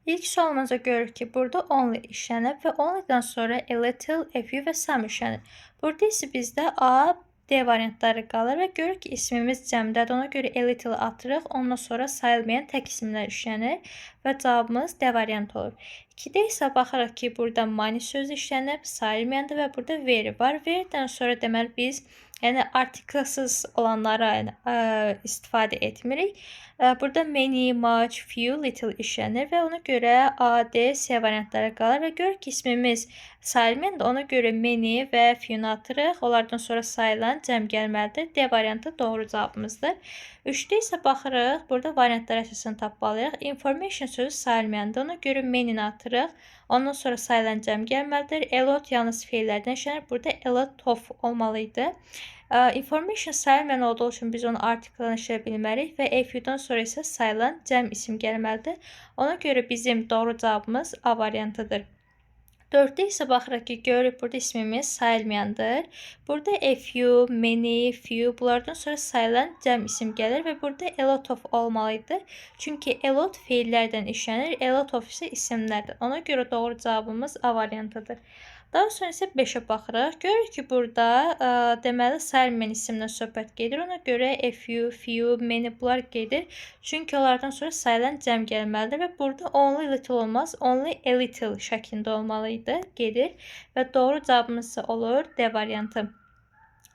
İlk sualımızda görürük ki, burada only işlənib və only'dan sonra a little, a few və some işlənir. Burada isə bizdə A, D variantları qalır və görürük ki, ismimiz cəmdədir. Ona görə a little atırıq. Ondan sonra sayılmayan tək isimlər işlənir və cavabımız D variantı olur. 2-də isə baxırıq ki, burada money sözü işlənib, sayılmayandır və burada very var. Very'dən sonra deməli biz, yəni artiklsız olanlara, yəni, istifadə etmirik. Burada many, much, few, little işlənir və ona görə A, D, C variantları qalır və görürük ki, ismimiz sayılmayandır. Ona görə many və few-nu atırıq. Onlardan sonra sayılan cəm gəlməlidir. D variantı doğru cavabımızdır. 3-də isə baxırıq, burada variantlar əsasən tapmalıyıq. Information sözü sayılmayandır. Ona görə many-ni atırıq. Ondan sonra sayılan cəm gəlməlidir. A lot yalnız feillərdən işlənir. Burada a lot of olmalıydı. Information sayılmayan olduğu üçün biz onu artikldan işləyə bilmərik və a few'dan sonra isə sayılan cəm isim gəlməlidir. Ona görə bizim doğru cavabımız A variantıdır. 4-də isə baxırıq ki, görürük burada ismimiz sayılmayandır. Burada a few, many, few bunlardan sonra sayılan cəm isim gəlir və burada a lot of olmalıydı. Çünki a lot feillərdən işlənir, a lot of isə isimlərdən. Ona görə doğru cavabımız A variantıdır. Daha sonra isə 5-ə baxırıq. Görürük ki, burada deməli sayılmayan isimdən söhbət gedir. Ona görə a few, few, many bunlar gedir. Çünki onlardan sonra sayılan cəm gəlməlidir və burada only little olmaz, only a little şəklində olmalıydı. Gedir və doğru cavabımız isə olur D variantı.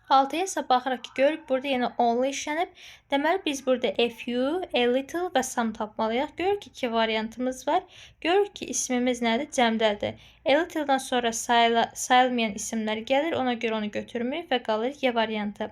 6-ya isə baxırıq ki, görürük burada yenə only işlənib. Deməli biz burada a few, a little və some tapmalıyıq. Görürük ki, iki variantımız var. Görürük ki, ismimiz nədir? Cəmdədir. A little'dan sonra sayılmayan isimlər gəlir. Ona görə onu götürmürük və qalır Y variantı.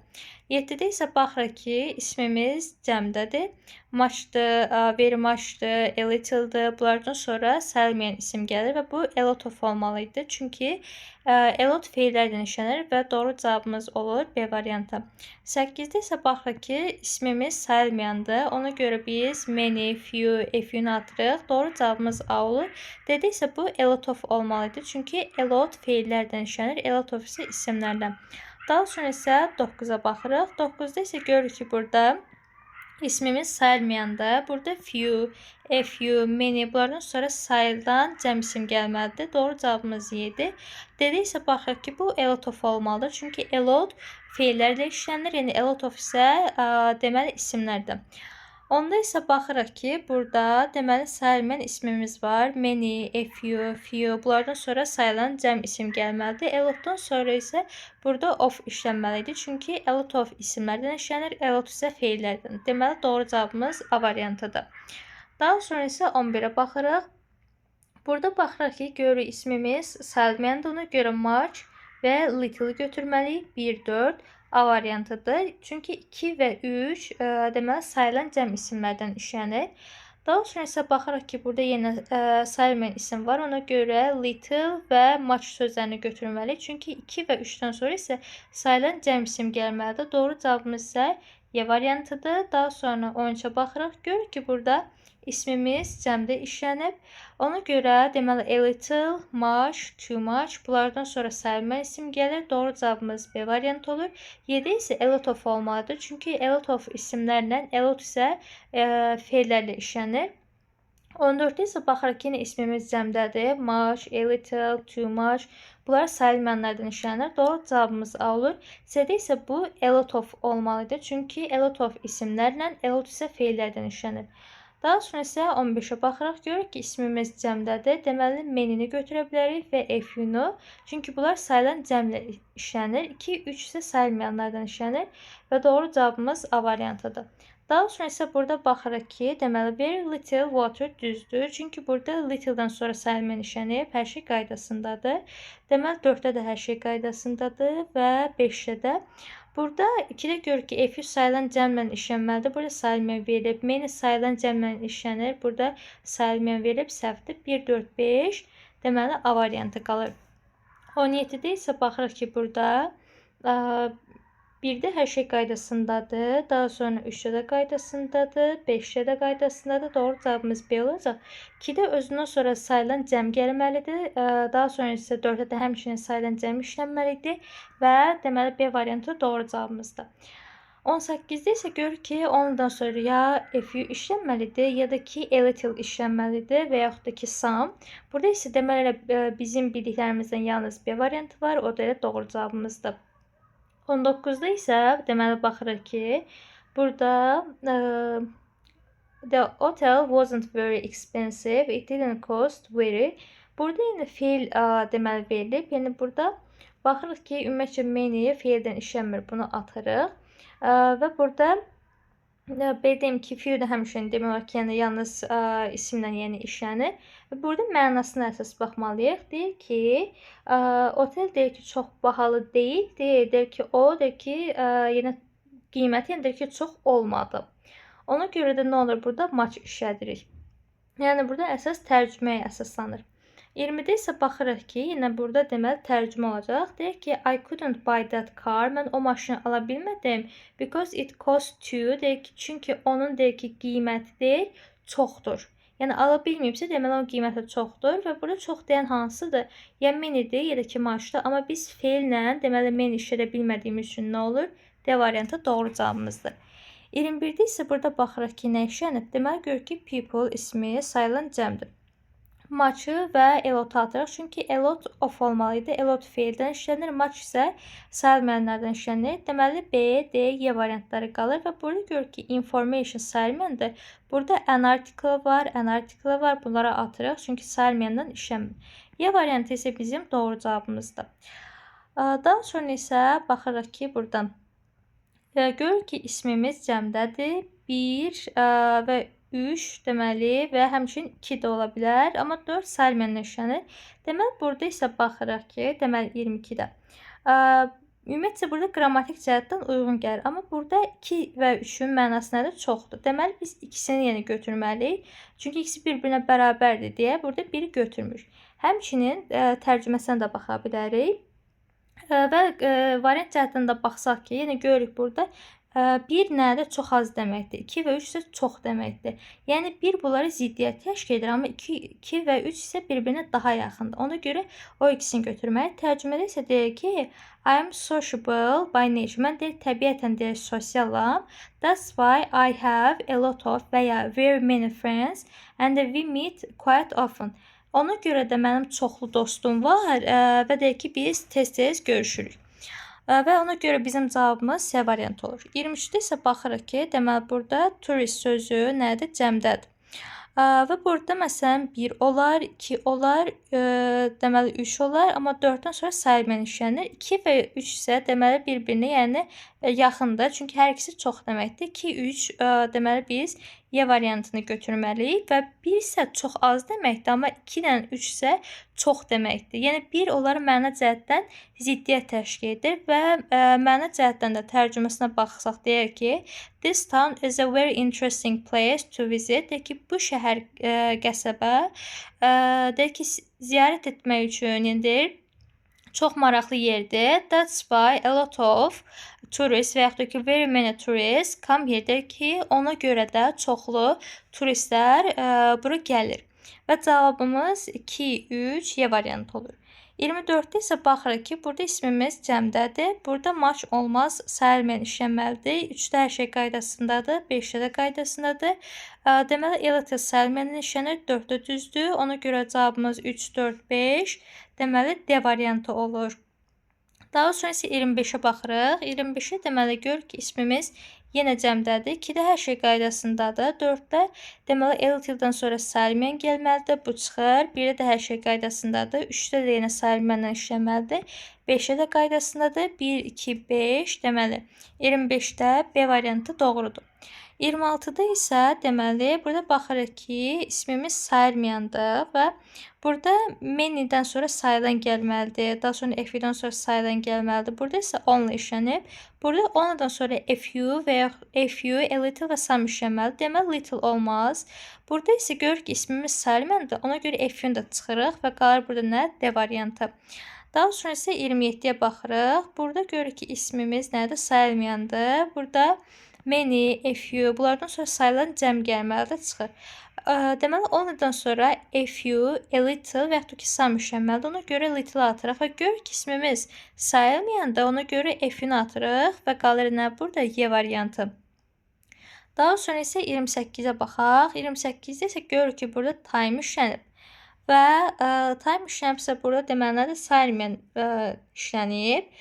7-də isə baxırıq ki, ismimiz cəmdədir. Much'dır, very much'dır, a little'dır. Bunlardan sonra sayılmayan isim gəlir və bu a lot of olmalıydı. Çünki a lot feillərdən işlənir və doğru cavabımız olur B variantı. 8-də isə baxırıq ki, ismimiz sayılmayandır. Ona görə biz many, few, a few-nu atırıq. Doğru cavabımız A olur. D-də isə bu a lot of olmalıydı. Çünki a lot feillərdən işlənir, a lot of isə isimlərdən. Daha sonra isə 9-a baxırıq. 9-da isə görürük ki, burada ismimiz sayılmayanda burada few, a few, many bunlardan sonra sayılan cəm isim gəlməlidir. Doğru cavabımız 7. D-də isə baxırıq ki, bu a lot of olmalıdır. Çünki a lot feillərlə işlənir. Yəni a lot of isə deməli isimlərdir. Onda isə baxırıq ki, burada deməli sayılmayan ismimiz var. Many, a few, few bunlardan sonra sayılan cəm isim gəlməlidir. A lot'dan sonra isə burada of işlənməlidir. Çünki a lot of isimlərdən işlənir, a lot isə feillərdən. Deməli doğru cavabımız A variantıdır. Daha sonra isə 11-ə baxırıq. Burada baxırıq ki, görürük ismimiz sayılmayandır. Ona görə much və little götürməliyik. 1, 4 A variantıdır. Çünki 2 və 3 deməli sayılan cəm isimlərdən işlənir. Daha sonra isə baxırıq ki, burada yenə sayılmayan isim var. Ona görə little və much sözlərini götürməliyik. Çünki 2 və 3-dən sonra isə sayılan cəm isim gəlməlidir. Doğru cavabımız isə Y variantıdır. Daha sonra 13-ə baxırıq. Görürük ki, burada ismimiz cəmdə işlənib. Ona görə deməli a little, much, too much bunlardan sonra sayılmayan isim gəlir. Doğru cavabımız B variantı olur. 7 isə a lot of olmalıdır. Çünki a lot of isimlərlə, a lot isə feillərlə işlənir. 14-də isə baxırıq ki, yenə ismimiz cəmdədir. Much, a little, too much bunlar sayılmayanlardan işlənir. Doğru cavabımız A olur. C-də isə bu a lot of olmalıdır. Çünki a lot of isimlərlə, a lot isə feillərdən işlənir. Daha sonra isə 15-ə baxırıq. Görürük ki, ismimiz cəmdədir. Deməli, many-ni götürə bilərik və a few-nu. Çünki bunlar sayılan cəmlə işlənir. 2, 3 isə sayılmayanlardan işlənir və doğru cavabımız A variantıdır. Daha sonra isə burada baxırıq ki, deməli, very little water düzdür. Çünki burada little'dan sonra sayılmayan işlənib, hər şey qaydasındadır. Deməli, 4-də də hər şey qaydasındadır və 5-də də. Burada 2-də görürük ki, a few sayılan cəmlə işlənməlidir. Burada sayılmayan verilib. Many sayılan cəmlə işlənir. Burada sayılmayan verilib. Səhvdir. 1, 4, 5. Deməli, A variantı qalır. 17-də isə baxırıq ki, burada 1-də hər şey qaydasındadır. Daha sonra 3-də də qaydasındadır. 5-də də qaydasındadır. Doğru cavabımız B olacaq. 2-də özündən sonra sayılan cəm gəlməlidir. Daha sonra isə 4-də də həmçinin sayılan cəm işlənməlidir. Və deməli B variantı doğru cavabımızdır. 18-də isə görürük ki, ondan sonra ya a few işlənməlidir, ya da ki, a little işlənməlidir və yaxud da ki, some. Burada isə deməli bizim bildiklərimizdən yalnız B variantı var, o da elə doğru cavabımızdır. 19-da isə deməli baxırıq ki, burada the hotel wasn't very expensive, it didn't cost very. Burada yenə feil deməli verilib. Yəni burada baxırıq ki, ümumiyyətcə many feildən işlənmir, bunu atırıq. Və burada belə deyim ki, few də həmişə demək olar ki, yəni yalnız isimlə yəni işlənir. Və burada mənasına əsas baxmalıyıq. Deyir ki, otel deyir ki, çox bahalı deyil. Deyir ki, o deyir ki, yəni qiyməti yəni deyir ki, çox olmadı. Ona görə də nə olur burada? Much işlədirik. Yəni burada əsas tərcüməyə əsaslanır. 20-də isə baxırıq ki, yenə burada deməli tərcümə olacaq. Deyir ki, I couldn't buy that car. Mən o maşını ala bilmədim. Because it cost too. Deyir ki, çünki onun deyir ki, qiyməti deyir, çoxdur. Yəni ala bilməyibsə, deməli onun qiyməti çoxdur və burada çox deyən hansıdır? Ya many-dir, ya da ki, muchdır. Amma biz feillə deməli many işlədə bilmədiyimiz üçün nə olur? D variantı doğru cavabımızdır. 21-də isə burada baxırıq ki, nə işlənib? Deməli görürük ki, people ismi sayılan cəmdir. Much'ı və a lot atırıq. Çünki a lot of olmalı idi. A lot feildən işlənir. Much isə sayılmayanlardan işlənir. Deməli B, D, Y variantları qalır və burada görürük ki, information sayılmayandır. Burada an article var, an article var. Bunlara atırıq. Çünki sayılmayandan işlənmir. Y variantı isə bizim doğru cavabımızdır. Daha sonra isə baxırıq ki, buradan görürük ki, ismimiz cəmdədir. 1 və 3 deməli və həmçinin 2 də ola bilər, amma 4 sayılmayandan işlənir. Deməli, burada isə baxırıq ki, deməli 22-də. Ümumiyyətcə, burada qrammatik cəhətdən uyğun gəlir, amma burada 2 və 3-ün mənası nədir? Çoxdur. Deməli, biz ikisini yenə götürməliyik. Çünki ikisi bir-birinə bərabərdir deyə burada biri götürmür. Həmçinin tərcüməsinə də baxa bilərik. Və variant cəhətdən də baxsaq ki, yenə görürük burada 1 nədir? Çox az deməkdir. 2 və 3 isə çox deməkdir. Yəni 1 bunlara ziddiyyət təşkil edir, amma 2 və 3 isə bir-birinə daha yaxındır. Ona görə o ikisini götürməliyik. Tərcümədə isə deyir ki, I am sociable by nature. Mən deyir, təbiətən deyir, sosialam. That's why I have a lot of və ya very many friends and we meet quite often. Ona görə də mənim çoxlu dostum var və deyir ki, biz tez-tez görüşürük. Və ona görə bizim cavabımız C variantı olur. 23-də isə baxırıq ki, deməli burada tourist sözü nədir? Cəmdədir. Və burada məsələn 1 olar, 2 olar, deməli 3 olar, amma 4-dən sonra sayılmayan işlənir. 2 və 3 isə deməli bir-birinə yəni yaxındır. Çünki hər ikisi çox deməkdir. 2, 3 deməli biz Y variantını götürməliyik və 1 isə çox az deməkdir, amma 2 ilə 3 isə çox deməkdir. Yəni 1 onlara məna cəhətdən ziddiyyət təşkil edir və məna cəhətdən də tərcüməsinə baxsaq deyir ki, this town is a very interesting place to visit. Deyir ki, bu şəhər, qəsəbə, deyir ki, ziyarət etmək üçün, yəni deyir, çox maraqlı yerdir. That's why a lot of tourists və yaxud da ki, very many tourists come here. Deyir ki, ona görə də çoxlu turistlər bura gəlir. Və cavabımız 2, 3, Y variantı olur. 24-də isə baxırıq ki, burada ismimiz cəmdədir. Burada much olmaz, sayılmayan işlənməlidir. 3-də hər şey qaydasındadır, 5-də də qaydasındadır. Deməli, a little sayılmayan işlənir, 4-də düzdür. Ona görə cavabımız 3, 4, 5. Deməli, D variantı olur. Daha sonra isə 25-ə baxırıq. 25-ə deməli, görürük ki, ismimiz yenə cəmdədir. 2-də hər şey qaydasındadır. 4-də deməli, a little-dan sonra sayılmayan gəlməlidir. Bu çıxır. 1-də də hər şey qaydasındadır. 3-də də yenə sayılmayandan işləməlidir. 5-də də qaydasındadır. 1, 2, 5. Deməli, 25-də B variantı doğrudur. 26-da isə deməli, burada baxırıq ki, ismimiz sayılmayandır və burada many-dən sonra sayılan gəlməlidir. Daha sonra a few-dən sonra sayılan gəlməlidir. Burada isə only işlənib. Burada only-dan sonra a few və ya a few, a little və some işlənməlidir. Deməli, little olmaz. Burada isə görürük ki, ismimiz sayılmayandır. Ona görə a few-ni də çıxırıq və qalır burada nə? D variantı. Daha sonra isə 27-yə baxırıq. Burada görürük ki, ismimiz nədir? Sayılmayandır. Burada many, a few, bunlardan sonra sayılan cəm gəlməlidir, çıxır. Deməli, only'dan sonra a few, a little və yaxud da ki, some işlənməlidir. Ona görə little atırıq və görürük ki, ismimiz sayılmayanda ona görə a few-ni atırıq və qalır nə burada? Y variantı. Daha sonra isə 28-ə baxaq. 28-də isə görürük ki, burada time işlənib. Və time işlənibsə burada deməli nədir? Sayılmayan işlənib.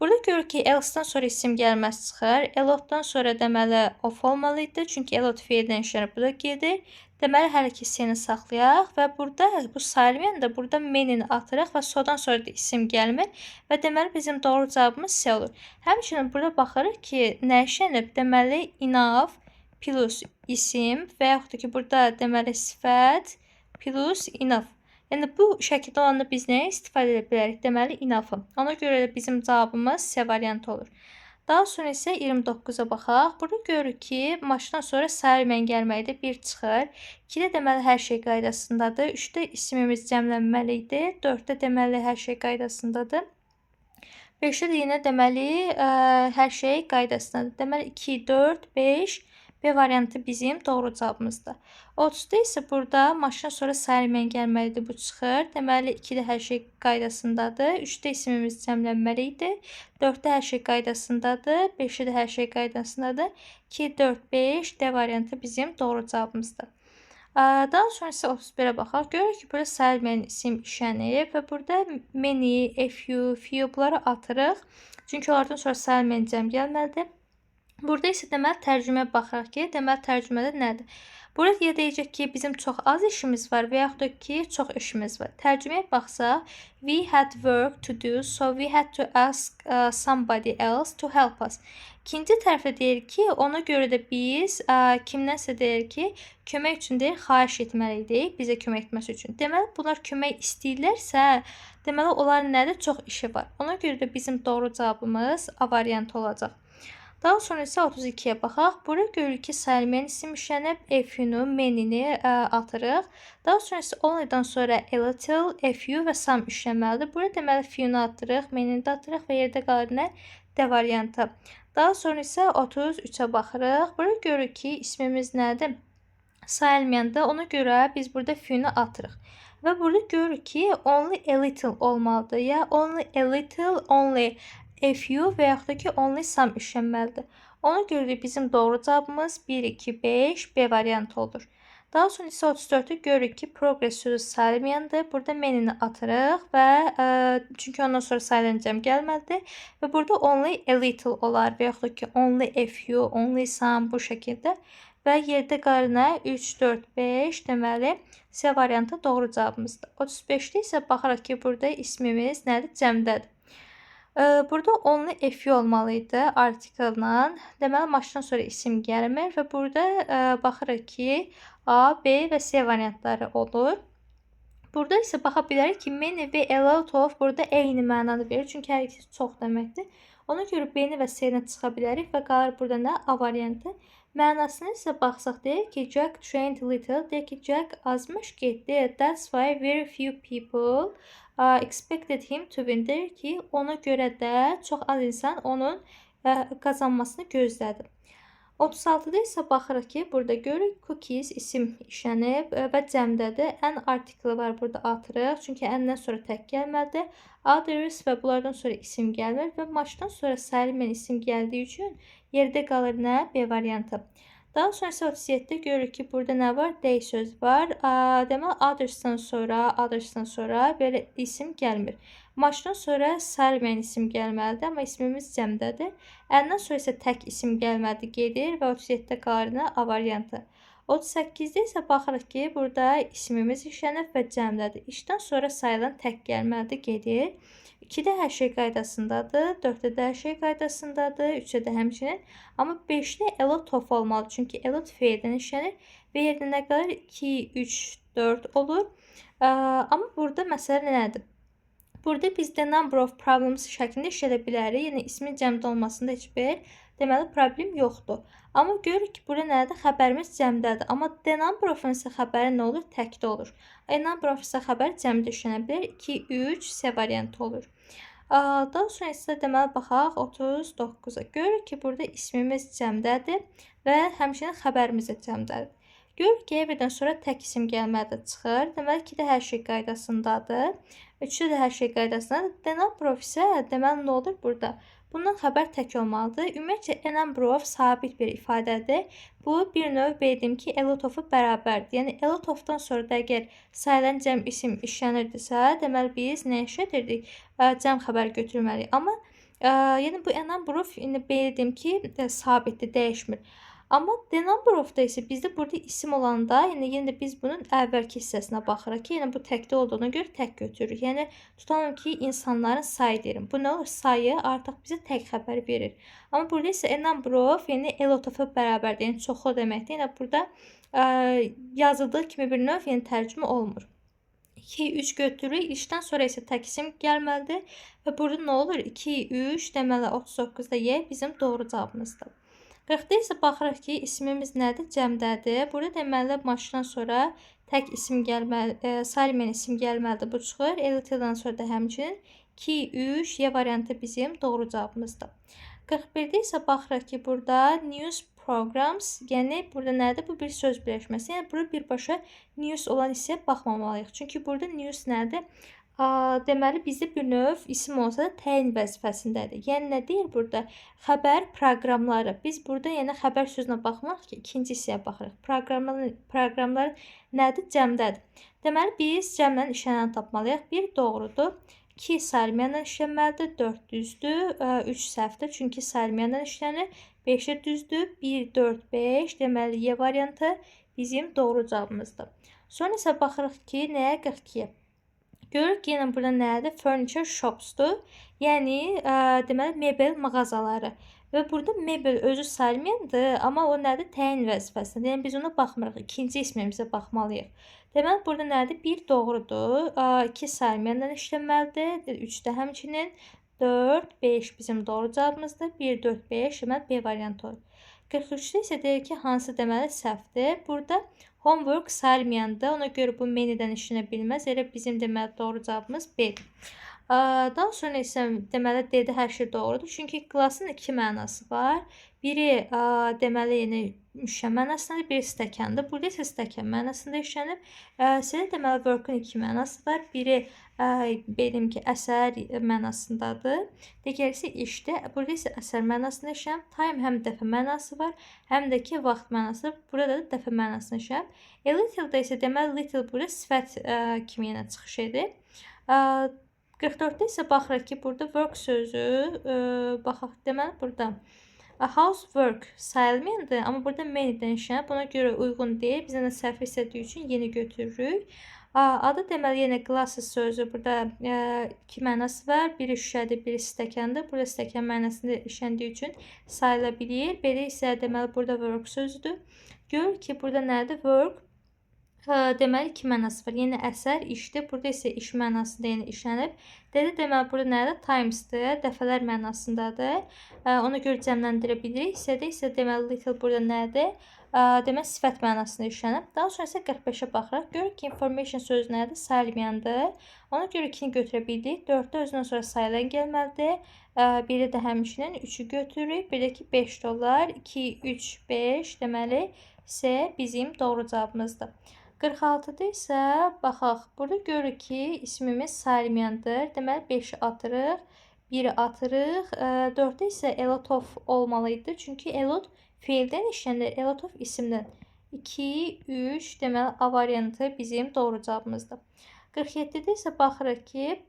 Burada görürük ki, else-dan sonra isim gəlməz çıxır. A lot-dan sonra deməli of olmalı idi. Çünki a lot feildən işlənib, bu da gedir. Deməli, hər iki C-ni saxlayaq və burada bu sayılmayanda burada many-ni atırıq və so-dan sonra da isim gəlmir və deməli bizim doğru cavabımız C olur. Həmçinin burada baxırıq ki, nə işlənib? Deməli, enough plus isim və yaxud da ki, burada deməli sifət plus enough. Yəni bu şəkildə olanda biz nəyə istifadə edə bilərik? Deməli, enough-ı. Ona görə də bizim cavabımız C variantı olur. Daha sonra isə 29-a baxaq. Burada görürük ki, much-dan sonra sayılmayan gəlməkdə 1 çıxır. 2-də deməli hər şey qaydasındadır. 3-də ismimiz cəmlənməli idi. 4-də deməli hər şey qaydasındadır. 5-də də yenə deməli hər şey qaydasındadır. Deməli 2, 4, 5 B variantı bizim doğru cavabımızdır. 30-da isə burada much-dan sonra sayılmayan gəlməlidir, bu çıxır. Deməli 2-də hər şey qaydasındadır. 3-də ismimiz cəmlənməli idi. 4-də hər şey qaydasındadır. 5-də də hər şey qaydasındadır. 2, 4, 5 D variantı bizim doğru cavabımızdır. Daha sonra isə 31-ə baxaq. Görürük ki, burada sayılmayan isim işlənib və burada many, a few, few bunları atırıq. Çünki onlardan sonra sayılmayan cəm gəlməlidir. Burada isə deməli tərcüməyə baxırıq ki, deməli tərcümədə nədir? Burada ya deyəcək ki, bizim çox az işimiz var və yaxud da ki, çox işimiz var. Tərcüməyə baxsaq, we had work to do, so we had to ask somebody else to help us. İkinci tərəfdə deyir ki, ona görə də biz kimdənsə deyir ki, kömək üçün deyir, xahiş etməliydik bizə kömək etməsi üçün. Deməli, bunlar kömək istəyirlərsə, deməli, onların nədir? Çox işi var. Ona görə də bizim doğru cavabımız A variantı olacaq. Daha sonra isə 32-yə baxaq. Burada görürük ki, sayılmayan isim işlənib, a few-nu, many-ni atırıq. Daha sonra isə only-dan sonra a little, a few və some işlənməlidir. Burada deməli few-nu atırıq, many-ni də atırıq və yerdə qalır nə? D variantı. Daha sonra isə 33-ə baxırıq. Burada görürük ki, ismimiz nədir? Sayılmayanda ona görə biz burada few-nu atırıq. Və burada görürük ki, only a little olmalıdır. Ya only a little, only a few və yaxud da ki, only some işlənməlidir. Ona görə də bizim doğru cavabımız 1, 2, 5 B variantı olur. Daha sonra isə 34-ü görürük ki, progress sözü sayılmayandır. Burada many-ni atırıq və çünki ondan sonra sayılan cəm gəlməlidir. Və burada only a little olar və yaxud da ki, only a few, only some bu şəkildə. Və yerdə qalır nə? 3, 4, 5 deməli C variantı doğru cavabımızdır. 35-də isə baxırıq ki, burada ismimiz nədir? Cəmdədir. Burada only a few olmalı idi article-la. Deməli, much-dan sonra isim gəlmir və burada baxırıq ki, A, B və C variantları olur. Burada isə baxa bilərik ki, many və a lot of burada eyni mənanı verir. Çünki hər ikisi çox deməkdir. Ona görə B-ni və C-ni çıxa bilərik və qalır burada nə? A variantı. Mənasını isə baxsaq deyir ki, Jack trained little. Deyir ki, Jack az məşq etdi. That's why very few people expected him to win. Deyir ki, ona görə də çox az insan onun qazanmasını gözlədi. 36-da isə baxırıq ki, burada görürük cookies isim işlənib və cəmdədir. An artiklı var burada atırıq. Çünki an-dən sonra tək gəlməlidir. Others və bunlardan sonra isim gəlmir və much-dan sonra sayılmayan isim gəldiyi üçün yerdə qalır nə? B variantı. Daha sonra isə 37-də görürük ki, burada nə var? They sözü var. Deməli, others-dan sonra belə isim gəlmir. Much-dan sonra sayılmayan isim gəlməlidir, amma ismimiz cəmdədir. An-dən sonra isə tək isim gəlməlidir, gedir və 37-də qalır nə? A variantı. 38-də isə baxırıq ki, burada ismimiz işlənib və cəmdədir. Each-dən sonra sayılan tək gəlməlidir, gedir. 2-də hər şey qaydasındadır, 4-də də hər şey qaydasındadır, 3-də də həmçinin. Amma 5-də a lot of olmalıdır. Çünki a lot feildən işlənir və yerdə nə qalır? 2, 3, 4 olur. Amma burada məsələ nədir? Burada biz the number of problems şəklində işlədə bilərik. Yəni ismin cəmdə olmasında heç bir deməli problem yoxdur. Amma görürük ki, burada nədir? Xəbərimiz cəmdədir. Amma the number of-un isə xəbəri nə olur? Təkdə olur. A number of isə xəbər cəmdə işlənə bilər. 2, 3, C variantı olur. Daha sonra isə deməli baxaq 39-a. Görürük ki, burada ismimiz cəmdədir və həmçinin xəbərimiz də cəmdədir. Görürük ki, everydən sonra tək isim gəlməlidir, çıxır. Deməli, 2-də hər şey qaydasındadır. 3-də də hər şey qaydasındadır. The number of isə deməli nə olur burada? Bundan xəbər tək olmalıdır. Ümumiyyətcə, a number of sabit bir ifadədir. Bu, bir növ belə deyim ki, a lot of-u bərabərdir. Yəni, a lot of-dan sonra da əgər sayılan cəm isim işlənirdisə, deməli, biz nə işlədirdik? Cəm xəbər götürməliyik. Amma, yəni, bu a number of, indi belə deyim ki, sabitdir, dəyişmir. Amma the number of-da isə bizdə burada isim olanda, yəni yenə də biz bunun əvvəlki hissəsinə baxırıq ki, yəni bu təkdə olduğuna görə tək götürürük. Yəni tutalım ki, insanların sayı deyirəm. Bu nə olur? Sayı artıq bizə tək xəbər verir. Amma burada isə a number of, yəni a lot of-a bərabərdir, yəni çoxlu deməkdir. Yəni burada yazıldığı kimi bir növ, yəni tərcümə olmur. 2, 3 götürürük. İşdən sonra isə tək isim gəlməlidir. Və burada nə olur? 2, 3, deməli 39-da Y bizim doğru cavabımızdır. 40-da isə baxırıq ki, ismimiz nədir? Cəmdədir. Burada deməli maçdan sonra tək isim gəlməli, sayılmayan isim gəlməlidir. Bu çıxır. A little'dan sonra da həmçinin 2, 3, Y variantı bizim doğru cavabımızdır. 41-də isə baxırıq ki, burada news programs, yəni burada nədir? Bu bir söz birləşməsi. Yəni burada birbaşa news olan hissəyə baxmamalıyıq. Çünki burada news nədir? Deməli, bizdə bir növ isim olsa da təyin vəzifəsindədir. Yəni, nə deyir burada? Xəbər proqramları. Biz burada yəni xəbər sözünə baxmırıq ki, ikinci hissəyə baxırıq. Proqramlar nədir? Cəmdədir. Deməli, biz cəmlə işlənəni tapmalıyıq. 1 doğrudur. 2 sayılmayanla işlənməlidir. 4 düzdür. 3 səhvdir. Çünki sayılmayanla işlənir. 5 də düzdür. 1, 4, 5. Deməli, Y variantı bizim doğru cavabımızdır. Sonra isə baxırıq ki, nəyə? 42-yə. Görürük ki, yenə burada nədir? Furniture shops'dur. Yəni, deməli, mebel mağazaları. Və burada mebel özü sayılmayandır, amma o nədir? Təyin vəzifəsindədir. Yəni, biz ona baxmırıq. İkinci ismimizə baxmalıyıq. Deməli, burada nədir? 1 doğrudur. 2 sayılmayandan işlənməlidir. 3 də həmçinin. 4, 5 bizim doğru cavabımızdır. 1, 4, 5, deməli, B variantı olur. 43-də isə deyir ki, hansı deməli səhvdir. Burada homework sayılmayandır. Ona görə bu many-dən işlənə bilməz. Elə bizim deməli doğru cavabımız B-dir. Daha sonra isə deməli D-də hər şey doğrudur. Çünki glass-ın iki mənası var. Biri deməli yəni şüşə mənasındadır, biri stəkandır. Burada isə stəkan mənasında işlənib. C-də deməli work-ın iki mənası var. Biri belə ki, əsər mənasındadır. Digəri isə işdir. Burada isə əsər mənasında işlənib. Time həm dəfə mənası var, həm də ki vaxt mənası. Burada da dəfə mənasında işlənib. A little-da isə deməli little burada sifət kimi yenə çıxış edir. 44-də isə baxırıq ki, burada work sözü, baxaq, deməli burada housework sayılmayandır, amma burada many-dən işlənib, buna görə uyğun deyil. Biz nə səhv istədiyi üçün yeni götürürük. Adı deməli yenə glasses sözü burada iki mənası var. Biri şüşədir, biri stəkandır. Burada stəkan mənasında işləndiyi üçün sayıla bilir. Belə isə deməli burada work sözüdür. Görürük ki, burada nədir? Work. Deməli iki mənası var. Yəni əsər, işdir. Burada isə iş mənasında yəni işlənib. D-də deməli burada nədir? Times'dır. Dəfələr mənasındadır. Ona görə cəmləndirə bilirik. C-də isə deməli little burada nədir? Deməli sifət mənasında işlənib. Daha sonra isə 45-ə baxırıq. Görürük ki, information sözü nədir? Sayılmayandır. Ona görə 2-ni götürə bildik. 4-də özündən sonra sayılan gəlməlidir. 1-də də həmçinin 3-ü götürürük. Bir də ki 5 dolar. 2, 3, 5 deməli C bizim doğru cavabımızdır. 46-da isə baxaq. Burada görürük ki, ismimiz sayılmayandır. Deməli 5-i atırıq, 1-i atırıq. 4-də isə a lot of olmalı idi. Çünki a lot feildən işlənir, a lot of isimdən. 2, 3, deməli A variantı bizim doğru cavabımızdır. 47-də isə baxırıq ki,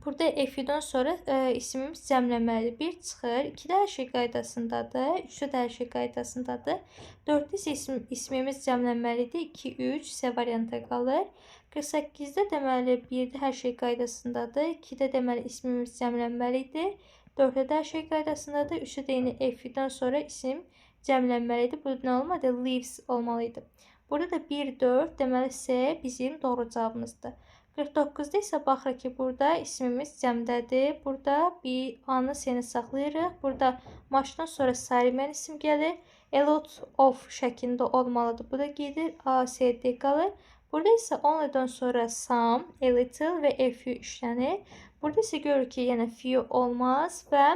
burada a few-dan sonra ismimiz cəmlənməlidir. 1 çıxır, 2-də hər şey qaydasındadır, 3-də də hər şey qaydasındadır. 4-də isə ismimiz cəmlənməlidir. 2, 3, C variantı qalır. 48-də deməli 1-də hər şey qaydasındadır. 2-də deməli ismimiz cəmlənməlidir. 4-də də hər şey qaydasındadır. 3-də də yenə a few-dan sonra isim cəmlənməlidir. Burada nə olmalıdır? Leaves olmalıydı. Burada da 1, 4, deməli C bizim doğru cavabımızdır. 49-da isə baxırıq ki, burada ismimiz cəmdədir. Burada bir A-nı C-ni saxlayırıq. Burada maçdan sonra sayılmayan isim gəlir. A lot of şəklində olmalıdır. Bu da gedir. A, C, D qalır. Burada isə only'dan sonra some, a little və a few işlənir. Burada isə görürük ki, yenə few olmaz və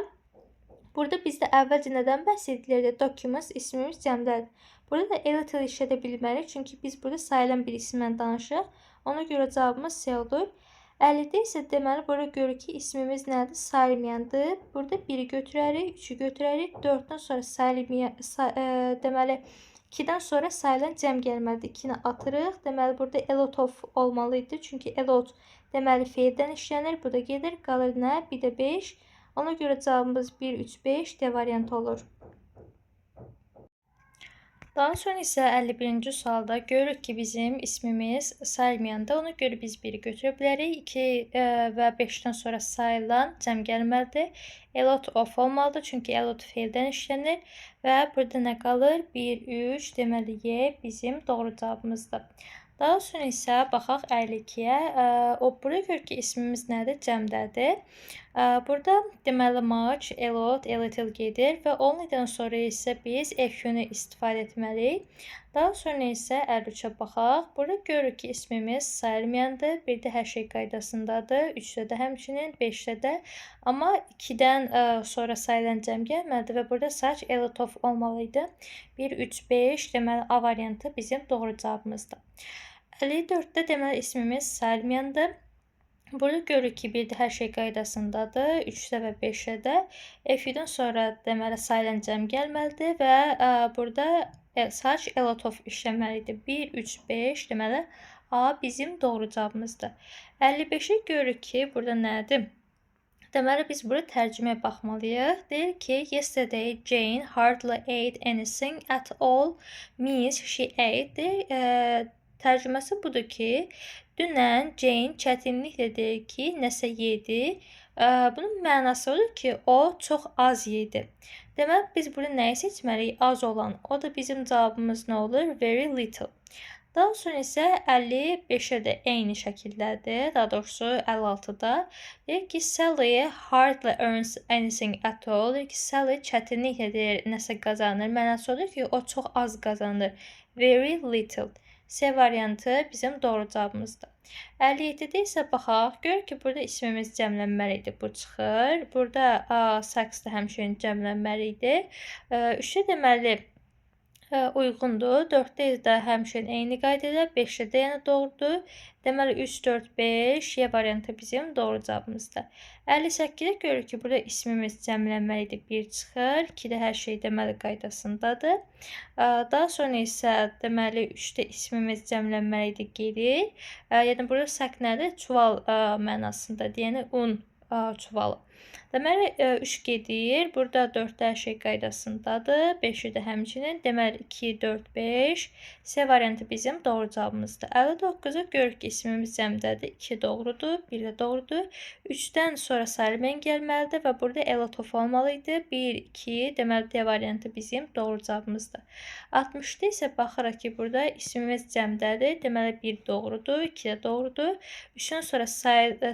burada bizdə əvvəlcə nədən bəhs edilirdi? Documents ismimiz cəmdədir. Burada da a little işlədə bilmərik, çünki biz burada sayılan bir isimlə danışırıq. Ona görə cavabımız C olur. 50-də isə deməli burada görürük ki, ismimiz nədir? Sayılmayandır. Burada 1-i götürərik, 3-ü götürərik. 4-dən sonra sayılmayan, deməli 2-dən sonra sayılan cəm gəlməlidir. 2-ni atırıq. Deməli burada a lot of olmalı idi. Çünki a lot deməli feildən işlənir. Bu da gedir. Qalır nə? Bir də 5. Ona görə cavabımız 1, 3, 5 D variantı olur. Daha sonra isə 51-ci sualda görürük ki, bizim ismimiz sayılmayanda, ona görə biz 1-i götürə bilərik. 2 və 5-dən sonra sayılan cəm gəlməlidir. A lot of olmalıdır, çünki a lot feildən işlənir və burada nə qalır? 1, 3, deməli Y bizim doğru cavabımızdır. Daha sonra isə baxaq 52-yə. O burada görürük ki, ismimiz nədir? Cəmdədir. Burada deməli much, a lot, a little gedir və only'dən sonra isə biz a few-nu istifadə etməliyik. Daha sonra isə 53-ə baxaq. Burada görürük ki, ismimiz sayılmayandır. Bir də hər şey qaydasındadır. 3-də də həmçinin, 5-də də. Amma 2-dən sonra sayılan cəm gəlməlidir və burada sadəcə a lot of olmalı idi. 1, 3, 5 deməli A variantı bizim doğru cavabımızdır. 54-də deməli ismimiz sayılmayandır. Burada görürük ki, bir də hər şey qaydasındadır. 3-də və 5-də də. A few-dən sonra deməli sayılan cəm gəlməlidir və burada sadəcə a lot of işləməlidir. 1, 3, 5 deməli A bizim doğru cavabımızdır. 55-i görürük ki, burada nədir? Deməli biz burada tərcüməyə baxmalıyıq. Deyir ki, yesterday Jane hardly ate anything at all means she ate. Tərcüməsi budur ki, dünən Jane çətinliklə deyir ki, nəsə yedi. Bunun mənası odur ki, o çox az yedi. Deməli biz burada nəyi seçməliyik? Az olan. O da bizim cavabımız nə olur? Very little. Daha sonra isə 55-ə də eyni şəkildədir. Daha doğrusu 56-da. Deyir ki, Sally hardly earns anything at all. Deyir ki, Sally çətinliklə deyir, nəsə qazanır. Mənası odur ki, o çox az qazanır. Very little. C variantı bizim doğru cavabımızdır. 57-də isə baxaq. Görək ki, burada ismimiz cəmlənməli idi. Bu çıxır. Burada sacks da həmçinin cəmlənməli idi. 3-də deməli uyğundur. 4-də də həmçinin eyni qaydada. 5-də də yəni doğrudur. Deməli 3, 4, 5 Y variantı bizim doğru cavabımızdır. 58-də görürük ki, burada ismimiz cəmlənməli idi. 1 çıxır. 2-də hər şey deməli qaydasındadır. Daha sonra isə deməli 3-də ismimiz cəmlənməli idi, gedir. Yəni burada sack nədir? Çuval mənasındadır. Yəni un çuvalı. Deməli 3 gedir. Burada 4-də hər şey qaydasındadır. 5-i də həmçinin. Deməli 2, 4, 5. C variantı bizim doğru cavabımızdır. 59-u görürük ki, ismimiz cəmdədir. 2 doğrudur, 1 də doğrudur. 3-dən sonra sayılmayan gəlməlidir və burada a lot of olmalı idi. 1, 2, deməli D variantı bizim doğru cavabımızdır. 60-da isə baxırıq ki, burada ismimiz cəmdədir. Deməli 1 doğrudur, 2 də doğrudur. 3-dən sonra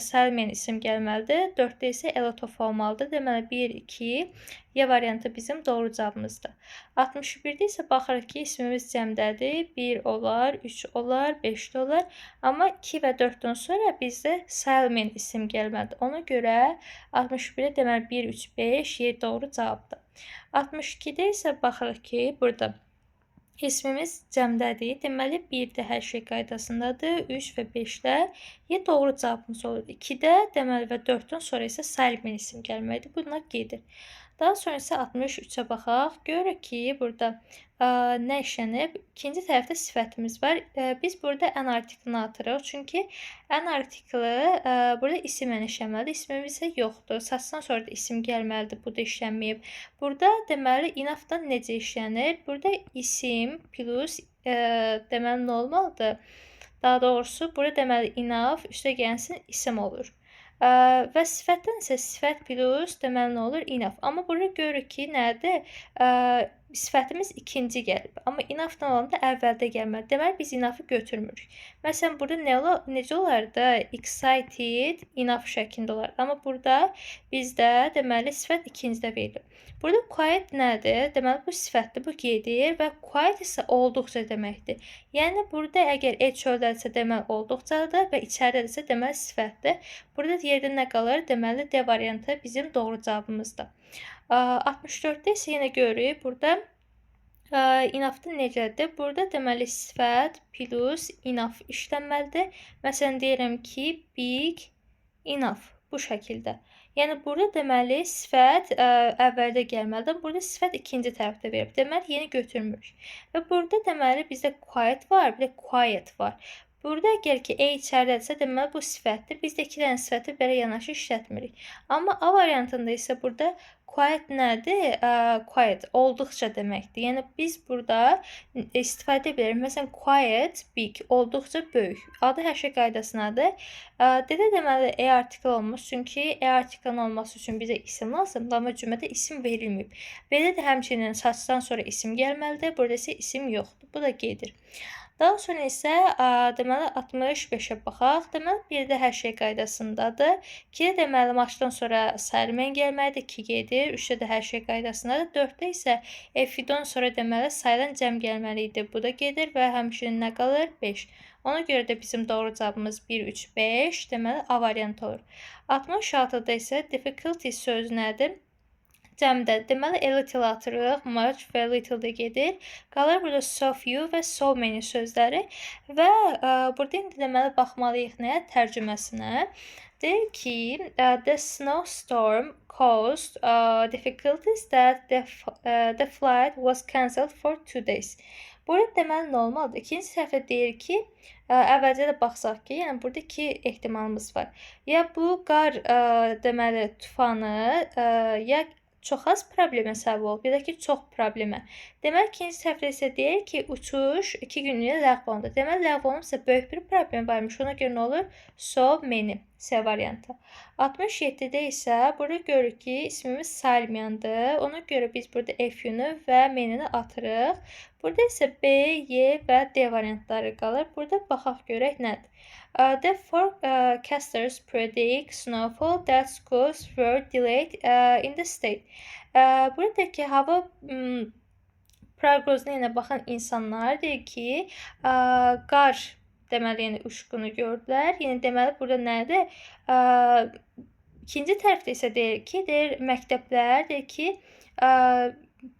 sayılmayan isim gəlməlidir. 4-də isə a lot of olmalıdır. Deməli 1, 2, Y variantı bizim doğru cavabımızdır. 61-də isə baxırıq ki, ismimiz cəmdədir. 1 olar, 3 olar, 5 də olar. Amma 2 və 4-dən sonra bizdə sayılmayan isim gəlməlidir. Ona görə 61-də deməli 1, 3, 5 Y doğru cavabdır. 62-də isə baxırıq ki, burada ismimiz cəmdədir. Deməli 1-də hər şey qaydasındadır. 3 və 5-də Y doğru cavabımız olur. 2-də deməli və 4-dən sonra isə sayılmayan isim gəlməlidir. Bunlar gedir. Daha sonra isə 63-ə baxaq. Görürük ki, burada nə işlənib? İkinci tərəfdə sifətimiz var. Biz burada an artiklini atırıq. Çünki an artikli burada isimlə işlənməlidir. İsmimiz isə yoxdur. Such'dan sonra da isim gəlməlidir. Bu da işlənməyib. Burada deməli enough-dan necə işlənir? Burada isim plus deməli nə olmalıdır? Daha doğrusu burada deməli enough üstə gəlsin isim olur. Və sifətdən isə sifət plus deməli nə olur? Enough. Amma burada görürük ki, nədir? Sifətimiz ikinci gəlib. Amma enough-dan olanda əvvəldə gəlməli. Deməli biz enough-ı götürmürük. Məsələn, burada nə olar, necə olardı? Excited enough şəklində olardı. Amma burada bizdə deməli sifət ikincidə verilir. Burada quite nədir? Deməli bu sifətdir, bu gedir və quite isə olduqca deməkdir. Yəni burada əgər e çöldədirsə deməli olduqcadır və içəridədirsə deməli sifətdir. Burada yerdə nə qalır? Deməli D variantı bizim doğru cavabımızdır. 64-də isə yenə görürük. Burada Enough-da necədir? Burada deməli sifət plus enough işlənməlidir. Məsələn, deyirəm ki, big enough bu şəkildə. Yəni burada deməli sifət əvvəldə gəlməlidir. Burada sifət ikinci tərəfdə verib. Deməli yeni götürmürük. Və burada deməli bizdə quite var, bir də quiet var. Burada əgər ki E içəridədirsə, deməli bu sifətdir. Biz də iki dənə sifəti belə yanaşı işlətmirik. Amma A variantında isə burada quiet nədir? Quiet olduqca deməkdir. Yəni biz burada istifadə edə bilərik. Məsələn, quiet big, olduqca böyük. Adı hər şey qaydasındadır. D-də deməli E artikl olmaz. Çünki E artiklinin olması üçün bizə isim lazımdır, amma cümlədə isim verilməyib. B-də də həmçinin saçdan sonra isim gəlməlidir. Burada isə isim yoxdur. Bu da gedir. Daha sonra isə deməli 65-ə baxaq. Deməli 1-də hər şey qaydasındadır. 2-də deməli maçdan sonra sayılmayan gəlməlidir. 2 gedir. 3-də də hər şey qaydasındadır. 4-də isə F-dən sonra deməli sayılan cəm gəlməli idi. Bu da gedir və həmçinin nə qalır? 5. Ona görə də bizim doğru cavabımız 1, 3, 5. Deməli A variantı olur. 66-da isə difficulty sözü nədir? Cəmdə. Deməli, a little atırıq, much və little də gedir. Qalır burada so few və so many sözləri və burada indi deməli baxmalıyıq nəyə? Tərcüməsinə. Deyir ki, the snowstorm caused difficulties that the flight was cancelled for 2 days. Burada deməli nə olmalıdır? İkinci səhifə deyir ki, əvvəlcə də baxsaq ki, yəni burada iki ehtimalımız var. Ya bu qar deməli tufanı ya çox az problemə səbəb olub, ya da ki, çox problemə. Deməli, ikinci səhifədə isə deyir ki, uçuş 2 günlüyünə ləğv olundu. Deməli, ləğv olunubsa böyük bir problem varmış. Ona görə nə olur? So many. C variantı. 67-də isə burada görürük ki, ismimiz sayılmayandır. Ona görə biz burada a few-nu və many-ni atırıq. Burada isə B, Y və D variantları qalır. Burada baxaq görək nədir. The forecasters predict snowfall that schools were delayed in the state. Buradakı hava proqnozuna yenə baxan insanlar deyir ki, qar deməli, yəni uçqunu gördülər. Yəni deməli burada nədir? İkinci tərəfdə isə deyir ki, deyir məktəblər deyir ki,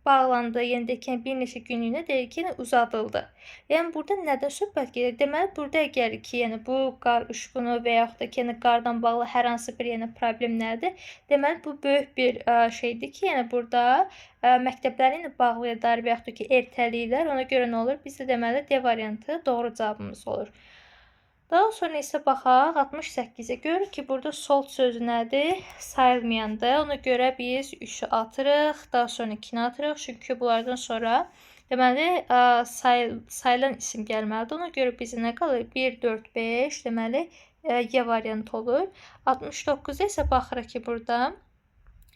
bağlandı. Yəni deyir ki, bir neçə günlüyünə deyir ki, yəni uzadıldı. Yəni burada nədən söhbət gedir? Deməli burada əgər ki, yəni bu qar uçqunu və yaxud da ki, yəni qardan bağlı hər hansı bir yəni problem nədir? Deməli bu böyük bir şeydir ki, yəni burada məktəbləri bağlayırlar və yaxud da ki, ertələyirlər. Ona görə nə olur? Bizdə deməli D variantı doğru cavabımız olur. Daha sonra isə baxaq 68-ə. Görürük ki, burada sold sözü nədir? Sayılmayandır. Ona görə biz 3-ü atırıq, daha sonra 2-ni atırıq. Çünki bunlardan sonra deməli sayılan isim gəlməlidir. Ona görə bizə nə qalır? 1, 4, 5, deməli Y variantı olur. 69-da isə baxırıq ki, burada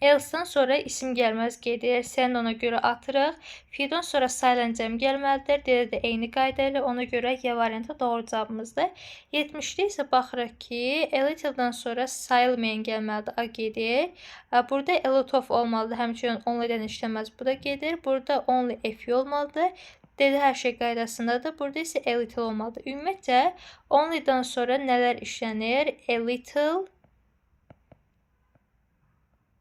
Else-dan sonra isim gəlməz gedir. S-ni ona görə atırıq. Few-dan sonra sayılan cəm gəlməlidir. D-də də eyni qayda ilə, ona görə Y variantı doğru cavabımızdır. 70-də isə baxırıq ki, a little-dan sonra sayılmayan gəlməlidir. A gedir. Burada a lot of olmalıdır. Həmçinin only-dən işləməz. Bu da gedir. Burada only a few olmalıdır. D-də hər şey qaydasındadır. Burada isə a little olmalıdır. Ümumiyyətcə, only-dan sonra nələr işlənir? A little,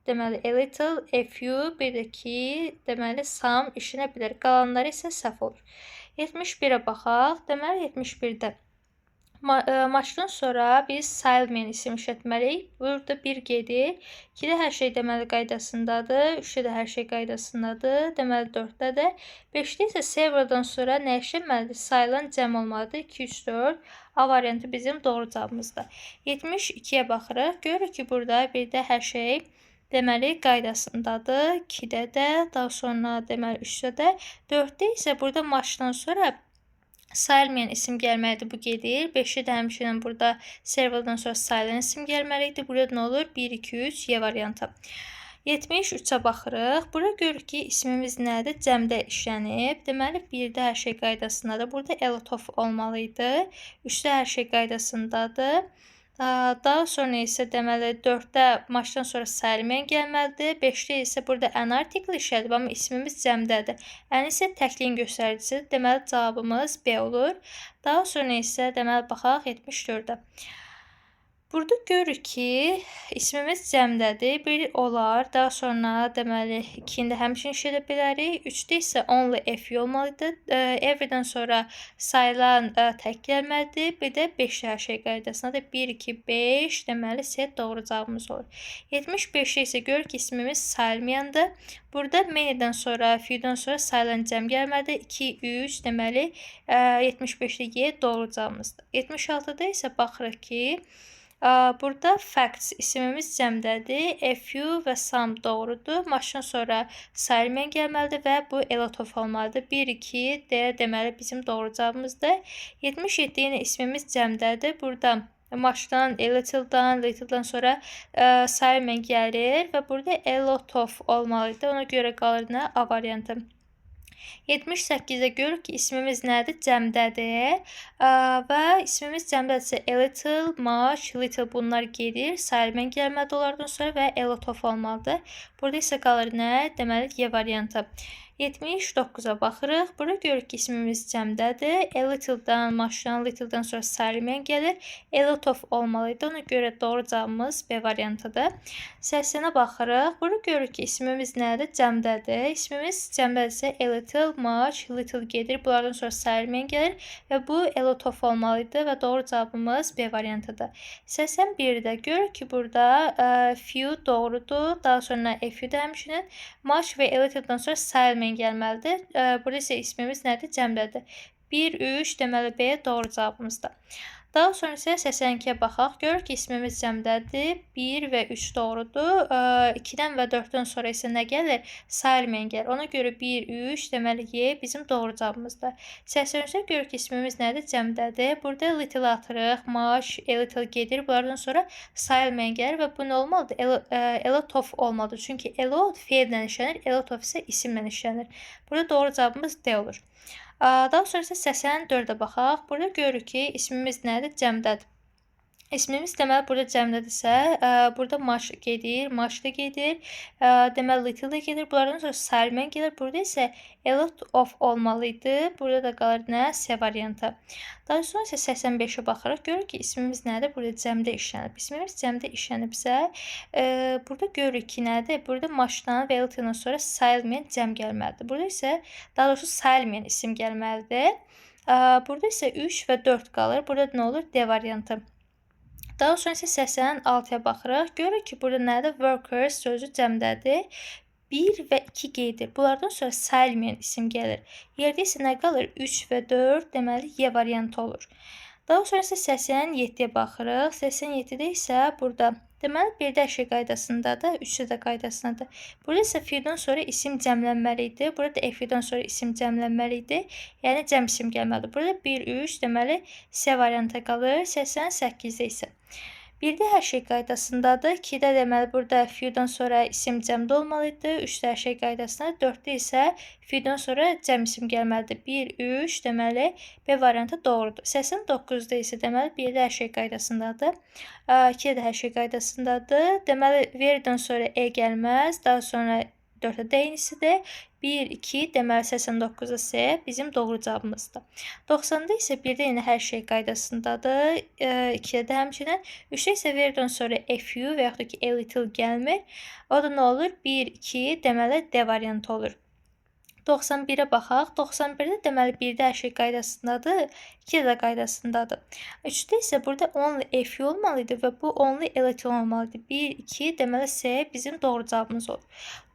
deməli, a little, a few, bir də ki, deməli, some işlənə bilər. Qalanları isə səhv olur. 71-ə baxaq. Deməli, 71-də much-dan sonra biz sayılmayan isim işlətməliyik. Burada 1 gedir. 2-də hər şey deməli qaydasındadır. 3-də də hər şey qaydasındadır. Deməli 4-də də. 5-də isə several-dan sonra nə işlənməlidir? Sayılan cəm olmalıdır. 2, 3, 4. A variantı bizim doğru cavabımızdır. 72-yə baxırıq. Görürük ki, burada bir də hər şey deməli qaydasındadır. 2-də də, daha sonra deməli 3-də də. 4-də isə burada much-dan sonra sayılmayan isim gəlməlidir, bu gedir. 5-də də həmçinin burada several-dan sonra sayılan isim gəlməlidir. Burada nə olur? 1, 2, 3, Y variantı. 73-ə baxırıq. Burada görürük ki, ismimiz nədir? Cəmdə işlənib. Deməli, 1-də hər şey qaydasındadır. Burada a lot of olmalı idi. 3-də hər şey qaydasındadır. Daha sonra isə deməli 4-də much-dan sonra sayılmayan gəlməlidir. 5-də isə burada an article işlədib, amma ismimiz cəmdədir. An isə təkliyin göstəricisidir. Deməli cavabımız B olur. Daha sonra isə deməli baxaq 74-ə. Burada görürük ki, ismimiz cəmdədir. Bir olar, daha sonra deməli 2-ni də həmçinin işlədə bilərik. 3-də isə only a few olmalıdır. Everydən sonra sayılan tək gəlməlidir. Bir də 5 hər şey qaydasında da 1, 2, 5, deməli C doğru cavabımız olur. 75-də isə görürük ki, ismimiz sayılmayandır. Burada many'dən sonra, few'dən sonra sayılan cəm gəlməlidir. 2, 3, deməli 75-də Y doğru cavabımızdır. 76-da isə baxırıq ki, burada facts ismimiz cəmdədir. A few və some doğrudur. Muchdan sonra sayılmayan gəlməlidir və bu a lot of olmalıdır. 1, 2, D deməli bizim doğru cavabımızdır. 77 yenə ismimiz cəmdədir. Burada muchdan, a little'dan, little'dan sonra sayılmayan gəlir və burada a lot of olmalıdır. Ona görə qalır nə? A variantı. 78-də görürük ki, ismimiz nədir? Cəmdədir. Və ismimiz cəmdədirsə a little, much, little bunlar gedir. Sayılmayan gəlməlidir onlardan sonra və a lot of olmalıdır. Burada isə qalır nə? Deməli, Y variantı. 79-a baxırıq. Burada görürük ki, ismimiz cəmdədir. A little'dan, muchdan, little'dan sonra sayılmayan gəlir. A lot of olmalıydı. Ona görə doğru cavabımız B variantıdır. 80-ə baxırıq. Burada görürük ki, ismimiz nədir? Cəmdədir. İsmimiz cəmdədirsə a little, much, little gedir. Bunlardan sonra sayılmayan gəlir və bu a lot of olmalıydı və doğru cavabımız B variantıdır. 81-də görürük ki, burada few doğrudur. Daha sonra a few də həmçinin much və a little'dan sonra sayılmayan gəlməlidir. Burada isə ismimiz nədir? Cəmdədir. 1, 3, deməli B doğru cavabımızdır. Daha sonra isə 82-yə baxaq. Görürük ki, ismimiz cəmdədir. 1 və 3 doğrudur. 2-dən və 4-dən sonra isə nə gəlir? Sayılmayan gəlir. Ona görə 1, 3, deməli Y bizim doğru cavabımızdır. 83-də görürük ki, ismimiz nədir? Cəmdədir. Burada little atırıq, much, a little gedir. Bunlardan sonra sayılmayan gəlir və bu nə olmalıdır? A lot of olmalıdır. Çünki a lot feillə işlənir, a lot of isə isimlə işlənir. Burada doğru cavabımız D olur. Daha sonra isə 84-ə baxaq. Burada görürük ki, ismimiz nədir? Cəmdədir. İsmimiz deməli burada cəmdədirsə, burada much gedir, much da gedir, deməli little da gedir. Bunlardan sonra sayılmayan gelir. Burada isə a lot of olmalı idi. Burada da qalır nə? C variantı. Daha sonra isə 85-ə baxırıq. Görürük ki, ismimiz nədir? Burada cəmdə işlənib. İsmimiz cəmdə işlənibsə, burada görürük ki, nədir? Burada muchdan və little'dan sonra sayılmayan cəm gəlməlidir. Burada isə daha doğrusu sayılmayan isim gəlməlidir. Burada isə 3 və 4 qalır. Burada nə olur? D variantı. Daha sonra isə 86-ya baxırıq. Görürük ki, burada nədir? Workers sözü cəmdədir. 1 və 2 gedir. Bunlardan sonra sayılmayan isim gəlir. Yerdə isə nə qalır? 3 və 4, deməli Y variantı olur. Daha sonra isə 87-yə baxırıq. 87-də isə burada deməli 1-də hər şey qaydasındadır, 3-də də qaydasındadır. Burada isə few'dən sonra isim cəmlənməli idi. Burada da few'dən sonra isim cəmlənməli idi. Yəni cəm isim gəlməlidir. Burada 1, 3, deməli C variantı qalır. 88-də isə 1-də hər şey qaydasındadır. 2-də deməli burada few'dən sonra isim cəmdə olmalı idi. 3-də hər şey qaydasında, 4-də isə few'dən sonra cəm isim gəlməlidir. 1, 3, deməli B variantı doğrudur. 89-da isə deməli 1-də hər şey qaydasındadır. 2-də də hər şey qaydasındadır. Deməli verydən sonra E gəlməz. Daha sonra 4-də də eynisidir. 1, 2, deməli 89-da C bizim doğru cavabımızdır. 90-da isə 1-də yenə hər şey qaydasındadır. 2-də də həmçinin. 3-də isə verydən sonra a few və yaxud da ki a little gəlmir. O da nə olur? 1, 2, deməli D variantı olur. 91-ə baxaq. 91-də deməli 1-də hər şey qaydasındadır, 2-də də qaydasındadır. 3-də isə burada only a few olmalı idi və bu only a little olmalı idi. 1, 2, deməli C bizim doğru cavabımız olur.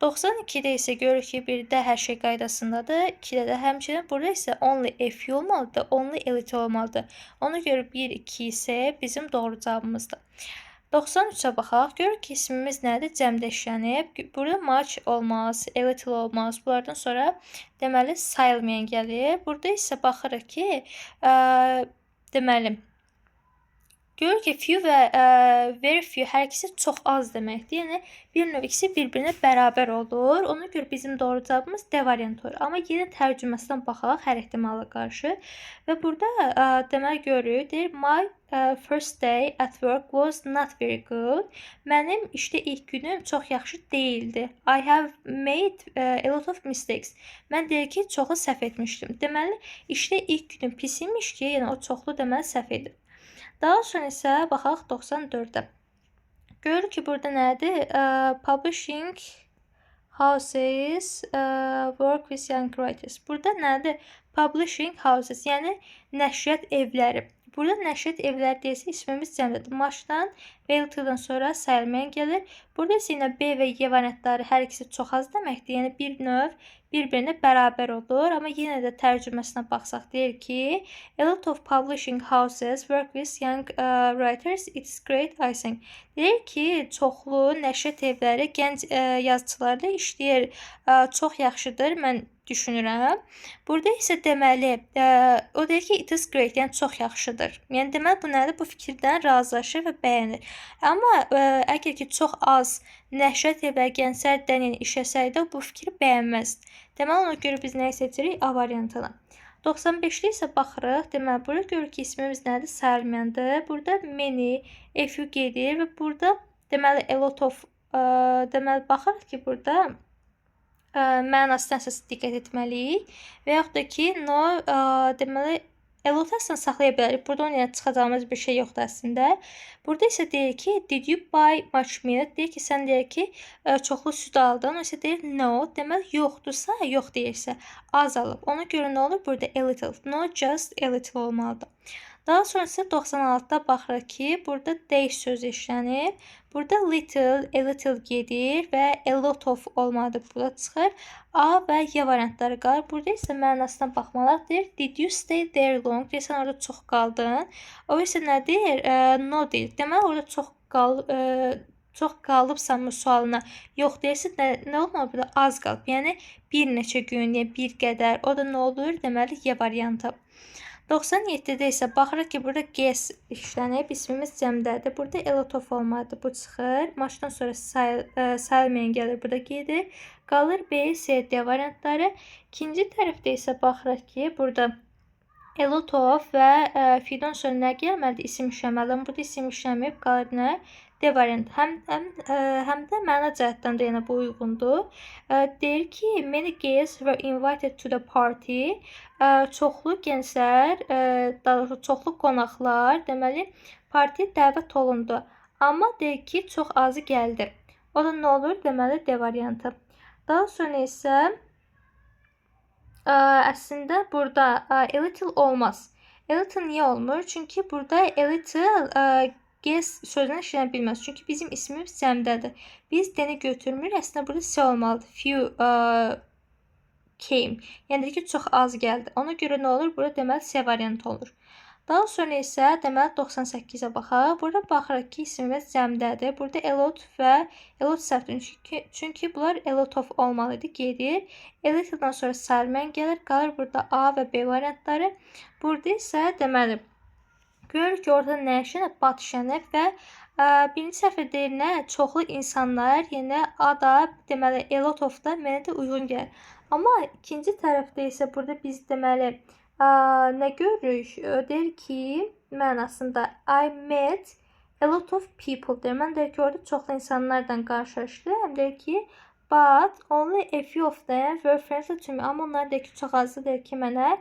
92-də isə görürük ki, 1-də hər şey qaydasındadır, 2-də də həmçinin. Burada isə only a few olmalıdır, only a little olmalıdır. Ona görə 1, 2, C bizim doğru cavabımızdır. 93-ə baxaq. Görürük ki, ismimiz nədir? Cəmdə işlənib. Burada much olmaz, a little olmaz. Bunlardan sonra deməli sayılmayan gəlir. Burada isə baxırıq ki, deməli görürük ki, few və very few hər ikisi çox az deməkdir. Yəni bir növ ikisi bir-birinə bərabər olur. Ona görə bizim doğru cavabımız D variantı olur. Amma yenə tərcüməsinə baxaq hər ehtimala qarşı. Və burada deməli görürük, deyir my first day at work was not very good. Mənim işdə ilk günüm çox yaxşı deyildi. I have made a lot of mistakes. Mən deyir ki, çoxlu səhv etmişdim. Deməli, işdə ilk günüm pis imiş ki, yəni o çoxlu deməli səhv edib. Daha sonra isə baxaq 94-ə. Görürük ki, burada nədir? Publishing houses work with young writers. Burada nədir? Publishing houses, yəni nəşriyyat evləri. Burada nəşriyyat evləri deyilsə ismimiz cəmdədir. Much-dan və a little-dan sonra sayılmayan gəlir. Burada isə yenə B və Y variantları hər ikisi çox az deməkdir. Yəni bir növ bir-birinə bərabər olur. Amma yenə də tərcüməsinə baxsaq deyir ki, a lot of publishing houses work with young writers. It's great, I think. Deyir ki, çoxlu nəşriyyat evləri gənc yazıçılarla işləyir. Çox yaxşıdır, mən düşünürəm. Burada isə deməli, o deyir ki, it is great, yəni çox yaxşıdır. Yəni deməli bu nədir? Bu fikirdən razılaşır və bəyənir. Amma əgər ki, çox az nəşriyyat evləri gənclərlə yəni işləsəydi, bu fikri bəyənməzdi. Deməli ona görə biz nəyi seçirik? A variantını. 95-də isə baxırıq. Deməli burada görürük ki, ismimiz nədir? Sayılmayandır. Burada many, a few gedir və burada deməli a lot of deməli baxırıq ki, burada mənasına əsas diqqət etməliyik. Və yaxud da ki, no, deməli a lot əslində saxlaya bilərik. Burada onun yəni çıxacağımız bir şey yoxdur əslində. Burada isə deyir ki, did you buy much milk? Deyir ki, sən deyir ki, çoxlu süd aldın. O isə deyir no. Deməli yoxdursa, yox deyirsə, az alıb. Ona görə nə olur? Burada a little. No, just a little olmalıdır. Daha sonra isə 96-da baxırıq ki, burada they sözü işlənib. Burada little, a little gedir və a lot of olmalıdır. Burada çıxır. A və Y variantları qalır. Burada isə mənasına baxmalıyıq. Deyir, did you stay there long? Deyir, sən orada çox qaldın. O isə nə deyir? No deyir. Deməli, orada çox qalıbsanmı sualına yox deyirsə nə olmalı burada? Az qalıb. Yəni bir neçə gün, yəni bir qədər. O da nə olur? Deməli, Y variantı. 97-də isə baxırıq ki, burada guests işlənib, ismimiz cəmdədir. Burada a lot of olmalıdır, bu çıxır. Much-dan sonra sayılmayan gəlir, burada gedir. Qalır B, C, D variantları. İkinci tərəfdə isə baxırıq ki, burada a lot of və few-dan sonra nə gəlməlidir? İsim işləməlidir. Burada isim işləməyib, qalır nə? D variantı. Həm də məna cəhətdən də yəni bu uyğundur. Deyir ki, many guests were invited to the party. Çoxlu gənclər, daha doğrusu çoxlu qonaqlar, deməli, partiyə dəvət olundu. Amma deyir ki, çox azı gəldi. O da nə olur? Deməli, D variantı. Daha sonra isə əslində burada a little olmaz. A little niyə olmur? Çünki burada a little guest sözünə işlənə bilməz. Çünki bizim ismimiz cəmdədir. Biz D-ni götürmürük. Əslində burada C olmalıdır. Few came. Yəni deyir ki, çox az gəldi. Ona görə nə olur? Burada deməli C variantı olur. Daha sonra isə deməli 98-ə baxaq. Burada baxırıq ki, ismimiz cəmdədir. Burada a lot və a lot səhvdir. Çünki bunlar a lot of olmalıydı. Gedir. A little-dan sonra sayılmayan gəlir. Qalır burada A və B variantları. Burada isə deməli görürük ki, orada nə işlənib? But işlənib və birinci səhvdə deyir nə? Çoxlu insanlar, yəni A da deməli a lot of da mənə də uyğun gəlir. Amma ikinci tərəfdə isə burada biz deməli nə görürük? Deyir ki, mənasında I met a lot of people deyir. Mən deyir ki, orada çoxlu insanlarla qarşılaşdım. Deyir ki, but only a few of them were friendly to me. Amma onlar deyir ki, çox azı deyir ki, mənə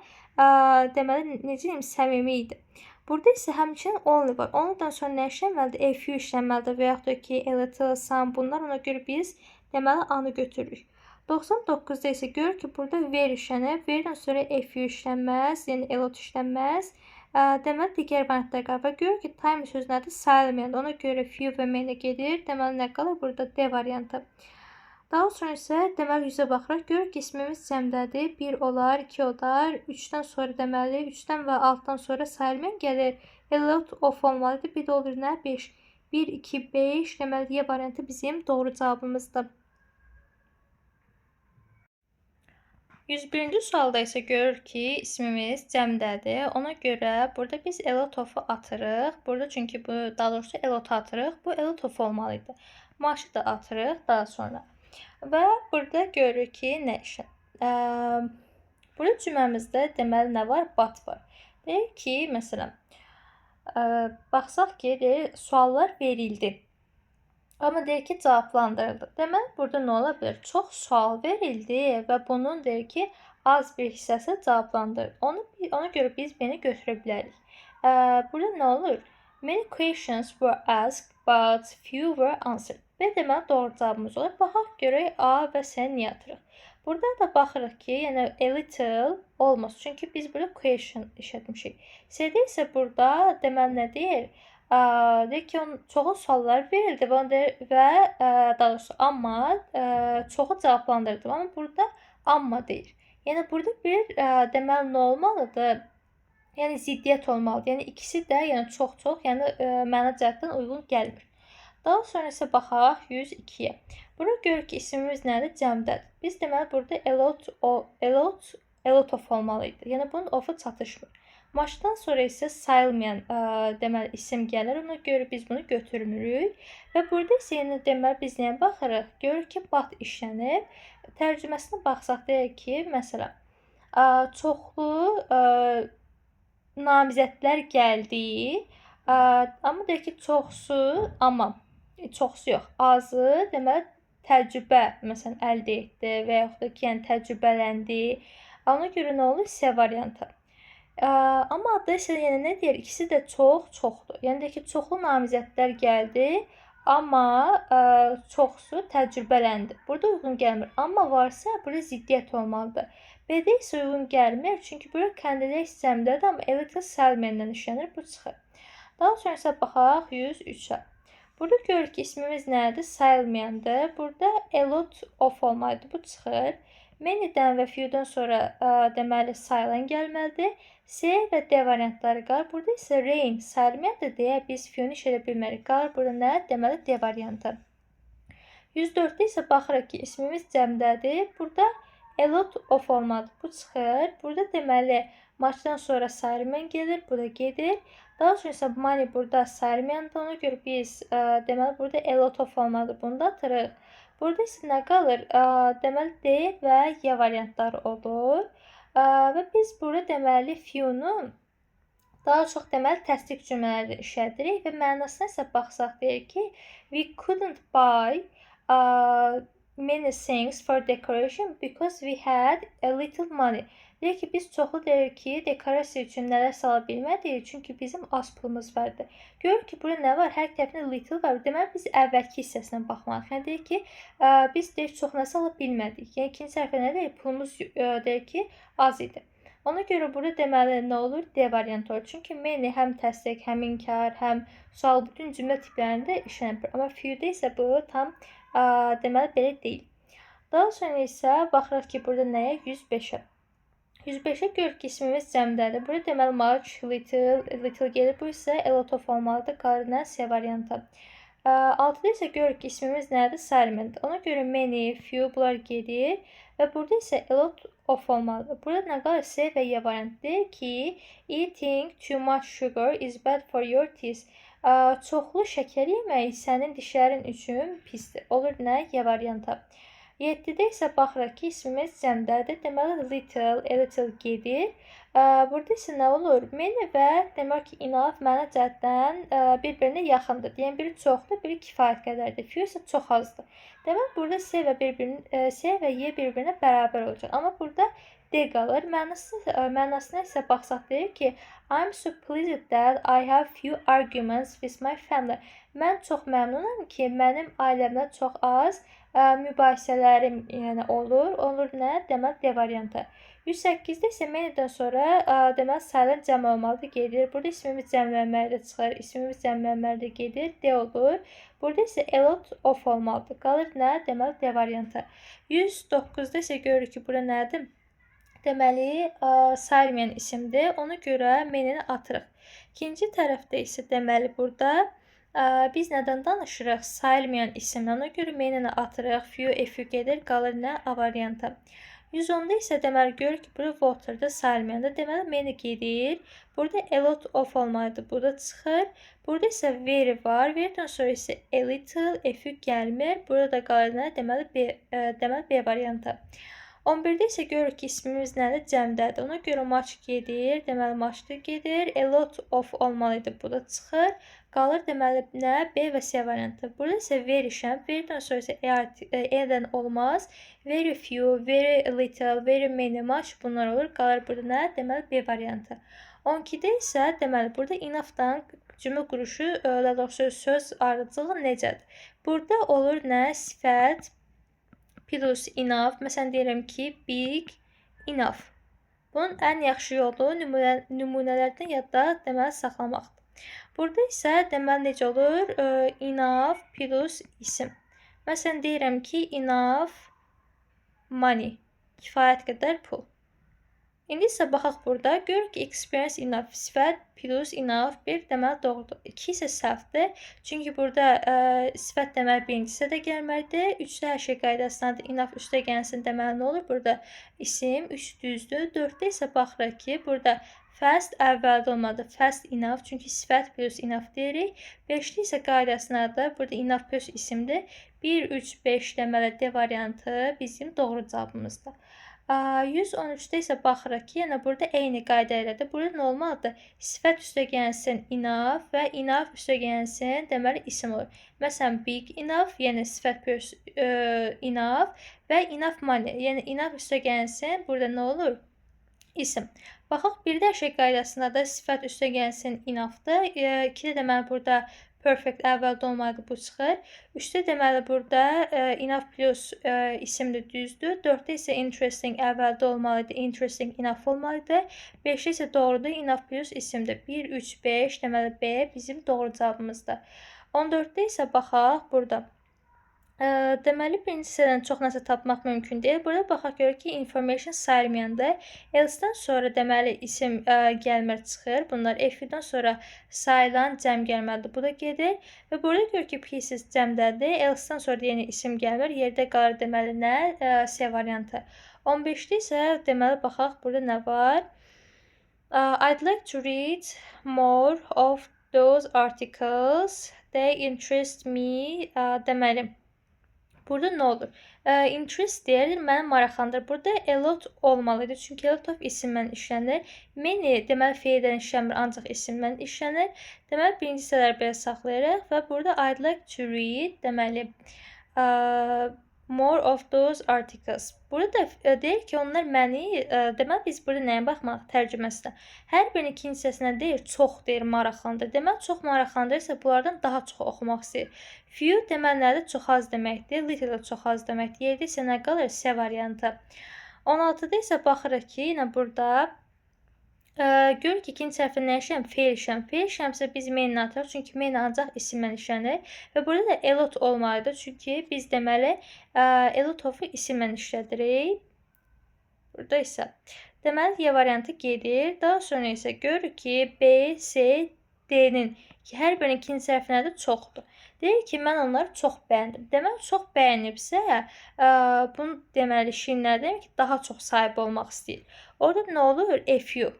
deməli necə deyim, səmimi idi. Burada isə həmçinin only var. Only'dan sonra nə işlənməlidir? A few işlənməlidir və yaxud da ki, a little, some bunlar. Ona görə biz deməli A-nı götürürük. 99-da isə görürük ki, burada were işlənib. Were-dən sonra a few işlənməz, yəni a lot işlənməz. Deməli, digər variantlar qalır. Və görürük ki, time sözü nədir? Sayılmayandır. Ona görə few və many gedir. Deməli, nə qalır? Burada D variantı. Daha sonra isə deməli 100-ə baxırıq. Görürük ki, ismimiz cəmdədir. 1 olar, 2 olar. 3-dən sonra deməli, 3-dən və 6-dan sonra sayılmayan gəlir. A lot of olmalıdır. Bir də olur nə? 5. 1, 2, 5. Deməli, Y variantı bizim doğru cavabımızdır. 101-ci sualda isə görür ki, ismimiz cəmdədir. Ona görə burada biz a lot of-u atırıq. Burada çünki bu, daha doğrusu a lot atırıq. Bu a lot of olmalıydı. Much-ı da atırıq daha sonra. Və burada görürük ki, nə işə? Burada cümləmizdə deməli nə var? But var. Deyir ki, məsələn, baxsaq ki, deyir, suallar verildi. Amma deyir ki, cavablandırıldı. Deməli, burada nə ola bilər? Çox sual verildi və bunun deyir ki, az bir hissəsi cavablandırıldı. Ona görə biz B-ni götürə bilərik. Burada nə olur? Many questions were asked, but few were answered. B deməli doğru cavabımız olur. Baxaq görək A və C niyə atırıq. Burada da baxırıq ki, yəni a little olmaz. Çünki biz burada question işlətmişik. C-də isə burada deməli nə deyir? Deyir ki, onun çoxu suallar verildi və onu deyir, və daha doğrusu amma çoxu cavablandırdı. Amma burada amma deyir. Yəni burada bir deməli nə olmalıdır? Yəni ziddiyyət olmalıdır. Yəni ikisi də, yəni çox-çox, yəni məna cəhətdən uyğun gəlmir. Daha sonra isə baxaq 102-yə. Burada görürük ki, ismimiz nədir? Cəmdədir. Biz deməli burada a lot, a lot, a lot of olmalı idi. Yəni bunun of-u çatışmır. Muchdan sonra isə sayılmayan deməli isim gəlir. Ona görə biz bunu götürmürük. Və burada isə yenə deməli biz nəyə baxırıq? Görürük ki, but işlənib. Tərcüməsinə baxsaq deyək ki, məsələn, çoxlu namizədlər gəldi. Amma deyək ki, çoxsu, amma çoxsu yox, azı deməli təcrübə məsələn əldə etdi və yaxud da ki, yəni təcrübələndi. Ona görə nə olur? C variantı. Amma adda isə yəni nə deyir? İkisi də çox, çoxdur. Yəni deyək ki, çoxlu namizədlər gəldi, amma çoxsu təcrübələndi. Burada uyğun gəlmir. Amma varsa burada ziddiyyət olmalıdır. B-də isə uyğun gəlmir. Çünki burada candidates cəmdədir, amma a little sayılmayandan işlənir. Bu çıxır. Daha sonra isə baxaq 103-ə. Burada görürük ki, ismimiz nədir? Sayılmayandır. Burada a lot of olmalıdır. Bu çıxır. Many-dən və few-dən sonra deməli sayılan gəlməlidir. C və D variantları qalır. Burada isə rain sayılmayandır deyə biz few-ni işlədə bilmərik. Qalır burada nə? Deməli D variantı. 104-də isə baxırıq ki, ismimiz cəmdədir. Burada a lot of olmalıdır. Bu çıxır. Burada deməli muchdan sonra sayılmayan gelir. Bu da gedir. Daha sonra isə money burada sayılmayandır. Ona görə biz deməli burada a lot of olmalıdır. Bunu da atırıq. Burada isə nə qalır? Deməli D və Y variantları olur. Və biz burada deməli few-nu daha çox deməli təsdiq cümlələrdə işlədirik və mənasına isə baxsaq deyir ki, we couldn't buy many things for decoration because we had a little money. Deyir ki, biz çoxlu deyir ki, dekorasiya üçün nələrsə ala bilmədik, çünki bizim az pulumuz vardı. Görür ki, burada nə var? Hər tərəfində little var. Deməli, biz əvvəlki hissəsinə baxmalıyıq. Yəni, deyir ki, biz deyir, çox nəsə ala bilmədik. Yəni, ikinci tərəfdə nə deyir? Pulumuz deyir ki, az idi. Ona görə burada deməli nə olur? D variantı olur. Çünki many həm təsdiq, həm inkar, həm sual bütün cümlə tiplərində işlənir. Amma few-də isə bu tam deməli belə deyil. Daha sonra isə baxırıq ki, burada nəyə? 105-ə. 105-ə görürük ki, ismimiz cəmdədir. Burada deməli much, little, little gelir. Bu isə a lot of olmalıdır. Qalır nə? C variantı. 6-da isə görürük ki, ismimiz nədir? Sayılmayandır. Ona görə many, few bunlar gedir. Və burada isə a lot of olmalıdır. Burada nə qalır? C və Y variantı. Deyir ki, eating too much sugar is bad for your teeth. Çoxlu şəkər yemək sənin dişlərin üçün pisdir. Olur nə? Y variantı. 7-də isə baxırıq ki, ismimiz cəmdədir. Deməli, little, a little gedir. Burada isə nə olur? Many və demək ki, enough məna cəhətdən bir-birinə yaxındır. Yəni, biri çoxdur, biri kifayət qədərdir. Few isə çox azdır. Demək, burada C və C və Y bir-birinə bərabər olacaq. Amma burada D qalır. Mənasına isə baxsaq deyir ki, I'm so pleased that I have few arguments with my family. Mən çox məmnunam ki, mənim ailəmdə çox az mübahisələrim yəni olur. Olur nə? Deməli D variantı. 108-də isə many-dən sonra deməli sayılan cəm olmalıdır, gedir. Burada ismimiz cəmlənməlidir, çıxır. İsmimiz cəmlənməlidir, gedir. D olur. Burada isə a lot of olmalıdır. Qalır nə? Deməli D variantı. 109-da isə görürük ki, burada nədir? Deməli, sayılmayan isimdir. Ona görə many-ni atırıq. İkinci tərəfdə isə deməli burada biz nədən danışırıq? Sayılmayan isimdən. Ona görə many-ni atırıq. Few, a few gedir. Qalır nə? A variantı. 110-da isə deməli görürük ki, burada water-da sayılmayanda. Deməli many gedir. Burada a lot of olmalıdır. Bu da çıxır. Burada isə very var. Very-dən sonra isə a little, a few gəlmir. Burada da qalır nə? Deməli B variantı. 11-də isə görürük ki, ismimiz nədir? Cəmdədir. Ona görə much gedir. Deməli much da gedir. A lot of olmalıydı. Bu da çıxır. Qalır deməli nə? B və C variantı. Burada isə very işlənib. Very-dən sonra isə E-dən olmaz. Very few, very little, very many, much bunlar olur. Qalır burada nə? Deməli B variantı. 12-də isə deməli burada enough-dan cümlə quruluşu, daha doğrusu söz ardıcılığı necədir? Burada olur nə? Sifət plus enough. Məsələn deyirəm ki, big enough. Bunun ən yaxşı yolu nümunələrdən yadda deməli saxlamaqdır. Burada isə deməli necə olur? Enough plus isim. Məsələn deyirəm ki, enough money. Kifayət qədər pul. İndi isə baxaq burada. Görürük ki, experience enough sifət plus enough bir deməli doğrudur. 2 isə səhvdir. Çünki burada sifət deməli birinci hissədə gəlməlidir. 3-də hər şey qaydasındadır. Enough üstə gəlsin deməli nə olur? Burada isim 3 düzdür. 4-də isə baxırıq ki, burada fast əvvəldə olmalıdır. Fast enough. Çünki sifət plus enough deyirik. 5-də isə qaydasındadır. Burada enough plus isimdir. 1, 3, 5 deməli D variantı bizim doğru cavabımızdır. 113-də isə baxırıq ki, yəni burada eyni qayda ilədir. Burada nə olmalıdır? Sifət üstə gəlsin enough və enough üstə gəlsin, deməli isim olur. Məsələn, big enough, yəni sifət plus enough və enough money, yəni enough üstə gəlsin, burada nə olur? İsim. Baxaq, birdə hər şey qaydasında da sifət üstə gəlsin enough-dır. 2-də deməli burada perfect əvvəldə olmalıdır, bu çıxır. 3-də deməli burada enough plus isimdir, düzdür. 4-də isə interesting əvvəldə olmalıdır, interesting enough olmalıdır. 5-də isə doğrudur, enough plus isimdir. 1, 3, 5 deməli B bizim doğru cavabımızdır. 14-də isə baxaq burada. Deməli, birinci hissədən çox nəsə tapmaq mümkün deyil. Burada baxaq görək ki, information sayılmayandır. Else-dən sonra deməli isim gəlmir, çıxır. Bunlar a few-dan sonra sayılan cəm gəlməlidir. Bu da gedir. Və burada görək ki, pieces cəmdədir. Else-dən sonra yenə isim gəlmir. Yerdə qalır deməli nə? C variantı. 15-də isə deməli baxaq burada nə var? I'd like to read more of those articles. They interest me. Deməli, burada nə olur? Interest deyir, məni maraqlandırır. Burada a lot olmalıdır. Çünki a lot of isimlə işlənir. Many deməli feildən işlənmir, ancaq isimlə işlənir. Deməli, birinci hissələri belə saxlayırıq və burada I'd like to read deməli more of those articles. Burada da deyir ki, onlar məni, deməli biz burada nəyə baxmalıyıq tərcüməsinə? Hər birinin ikinci hissəsinə deyir, çox deyir, maraqlandırır. Deməli, çox maraqlandırırsa, bunlardan daha çox oxumaq istəyir. Few deməli nədir? Çox az deməkdir. Little də çox az deməkdir. Yerdə isə nə qalır? C variantı. 16-da isə baxırıq ki, yenə burada görürük ki, ikinci hərfdə nə işləm? Feil işləm. Feil işləmsə biz many atırıq. Çünki many ancaq isimlə işlənir. Və burada da a lot olmalıdır. Çünki biz deməli a lot of-u isimlə işlədirik. Burada isə deməli Y variantı gedir. Daha sonra isə görürük ki, B, C, D-nin ki, hər birinin ikinci hərfi nədir? Çoxdur. Deyir ki, mən onları çox bəyəndim. Deməli, çox bəyənibsə, bunu deməli şirin nədir ki, daha çox sahib olmaq istəyir. Orada nə olur? A few.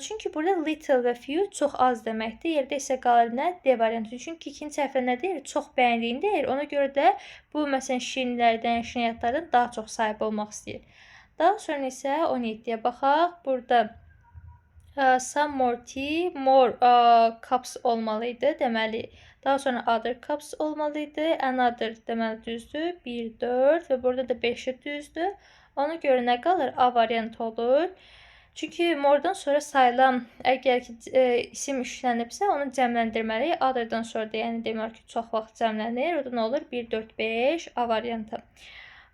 Çünki burada little və few çox az deməkdir. Yerdə isə qalır nə? D variantı. Çünki ikinci hərfdə nə deyir? Çox bəyəndiyini deyir. Ona görə də bu məsələn şirinlərdən, şirniyyatlardan daha çox sahib olmaq istəyir. Daha sonra isə 17-yə baxaq. Burada some more tea, more cups olmalı idi. Deməli, daha sonra other cups olmalı idi. Another deməli düzdür. 1, 4 və burada da 5-i düzdür. Ona görə nə qalır? A variantı olur. Çünki more-dan sonra sayılan, əgər ki isim işlənibsə, onu cəmləndirməliyik. Other-dan sonra da, yəni demək ki, çox vaxt cəmlənir. O da nə olur? 1, 4, 5 A variantı.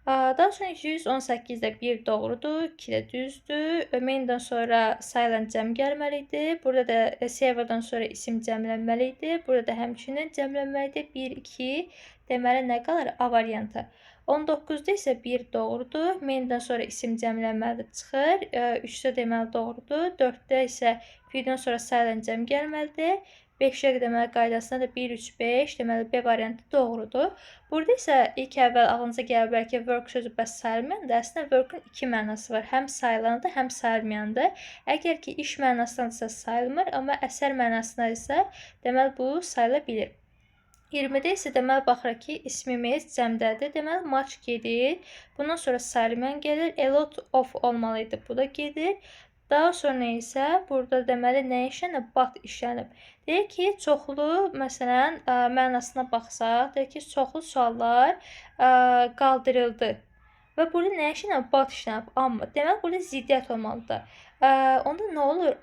Daha sonra 218-də 1 doğrudur, 2 də düzdür. Many-dən sonra sayılan cəm gəlməli idi. Burada da several-dan sonra isim cəmlənməli idi. Burada da həmçinin cəmlənməli idi. 1, 2, deməli nə qalır? A variantı. 19-da isə 1 doğrudur. Many-dən sonra isim cəmlənməlidir, çıxır. 3-də deməli doğrudur. 4-də isə fewdən sonra sayılan cəm gəlməlidir. 5-ə deməli qaydasında da 1, 3, 5, deməli B variantı doğrudur. Burada isə ilk əvvəl ağlınıza gələ bilər ki, work sözü bəs sayılmayandır. Əslində work-un iki mənası var. Həm sayılandır, həm sayılmayandır. Əgər ki iş mənasındadırsa sayılmır, amma əsər mənasında isə deməli bu sayıla bilir. 20-də isə deməli baxırıq ki, ismimiz cəmdədir. Deməli much gedir. Bundan sonra sayılmayan gəlir. A lot of olmalı idi. Bu da gedir. Daha sonra isə burada deməli nə işlənib? But işlənib. Deyir ki, çoxlu, məsələn, mənasına baxsaq, deyir ki, çoxlu suallar qaldırıldı. Və burada nə işlənib? But işlənib. Amma deməli burada ziddiyyət olmalıdır. Onda nə olur?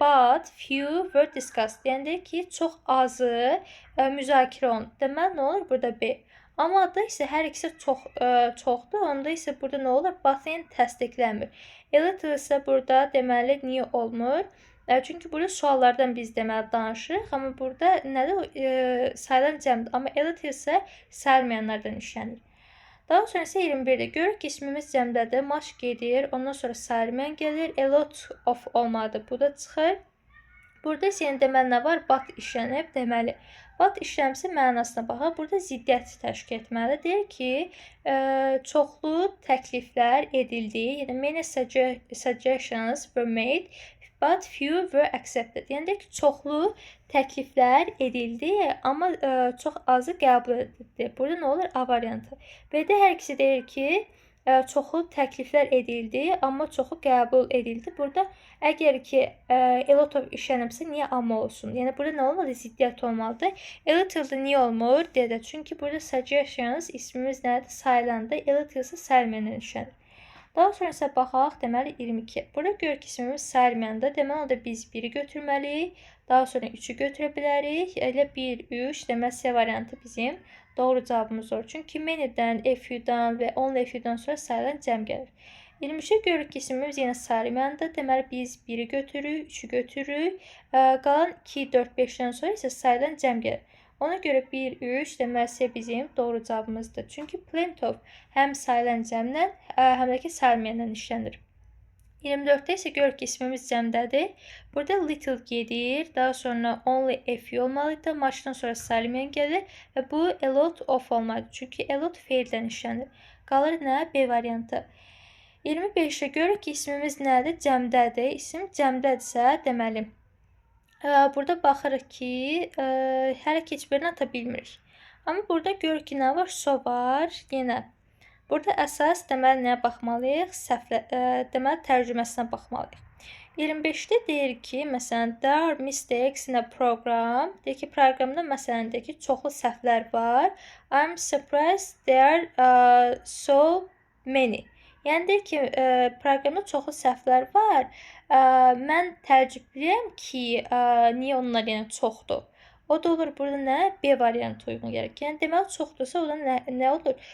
But few were discussed. Yəni deyir ki, çox azı müzakirə olundu. Deməli nə olur? Burada B. Amma da isə hər ikisi çox çoxdur. Onda isə burada nə olur? But yəni təsdiqlənmir. A little isə burada deməli niyə olmur? Çünki burada suallardan biz deməli danışırıq, amma burada nədir? Sayılan cəmdir. Amma a little isə sayılmayanlardan işlənir. Daha sonra isə 21-də görürük ki, ismimiz cəmdədir. Much gedir, ondan sonra sayılmayan gəlir. A lot of olmalıdır. Bu da çıxır. Burada isə yəni deməli nə var? But işlənib. Deməli, but işləmsi mənasına baxaq. Burada ziddiyyət təşkil etməlidir. Deyir ki, çoxlu təkliflər edildi. Yəni many suggestions were made, but few were accepted. Yəni deyir ki, çoxlu təkliflər edildi, amma çox azı qəbul edildi. Burada nə olur? A variantı. B-də hər ikisi deyir ki, çoxlu təkliflər edildi, amma çoxu qəbul edildi. Burada əgər ki, a lot of işlənibsə, niyə amma olsun? Yəni burada nə olmalı? Ziddiyyət olmalıdır. A little-da niyə olmur? D-də. Çünki burada suggestions ismimiz nədir? Sayılandır. A little isə sayılmayandan işlənir. Daha sonra isə baxaq, deməli 22. Burada görürük ki, ismimiz sayılmayanda, deməli onda biz 1-i götürməliyik. Daha sonra 3-ü götürə bilərik. Elə 1, 3, deməli C variantı bizim doğru cavabımız olur. Çünki many-dən, a few-dan və only a few-dan sonra sayılan cəm gəlir. 23-ə görürük ki, ismimiz yenə sayılmayandır. Deməli biz 1-i götürürük, 3-ü götürürük. Qalan 2, 4, 5-dən sonra isə sayılan cəm gəlir. Ona görə 1, 3, deməli C bizim doğru cavabımızdır. Çünki plenty of həm sayılan cəmlə, həm də ki sayılmayandan işlənir. 24-də isə görürük ki, ismimiz cəmdədir. Burada little gedir, daha sonra only a few olmalıdır. Muchdan sonra sayılmayan gəlir və bu a lot of olmalıdır. Çünki a lot feildən işlənir. Qalır nə? B variantı. 25-də görürük ki, ismimiz nədir? Cəmdədir. İsim cəmdədirsə, deməli, burada baxırıq ki, hələ ki heç birini ata bilmirik. Amma burada görürük ki, nə var? So var. Yenə burada əsas deməli nəyə baxmalıyıq? Səhvlə, deməli tərcüməsinə baxmalıyıq. 25-də deyir ki, məsələn, there are mistakes in a program. Deyir ki, proqramda məsələn deyir ki, çoxlu səhvlər var. I'm surprised there are so many. Yəni deyir ki, proqramda çoxlu səhvlər var. Mən təəccüblüyəm ki, niyə onlar yəni çoxdur. O da olur burada nə? B variantı uyğun gəlir. Yəni deməli çoxdursa, o da nə olur?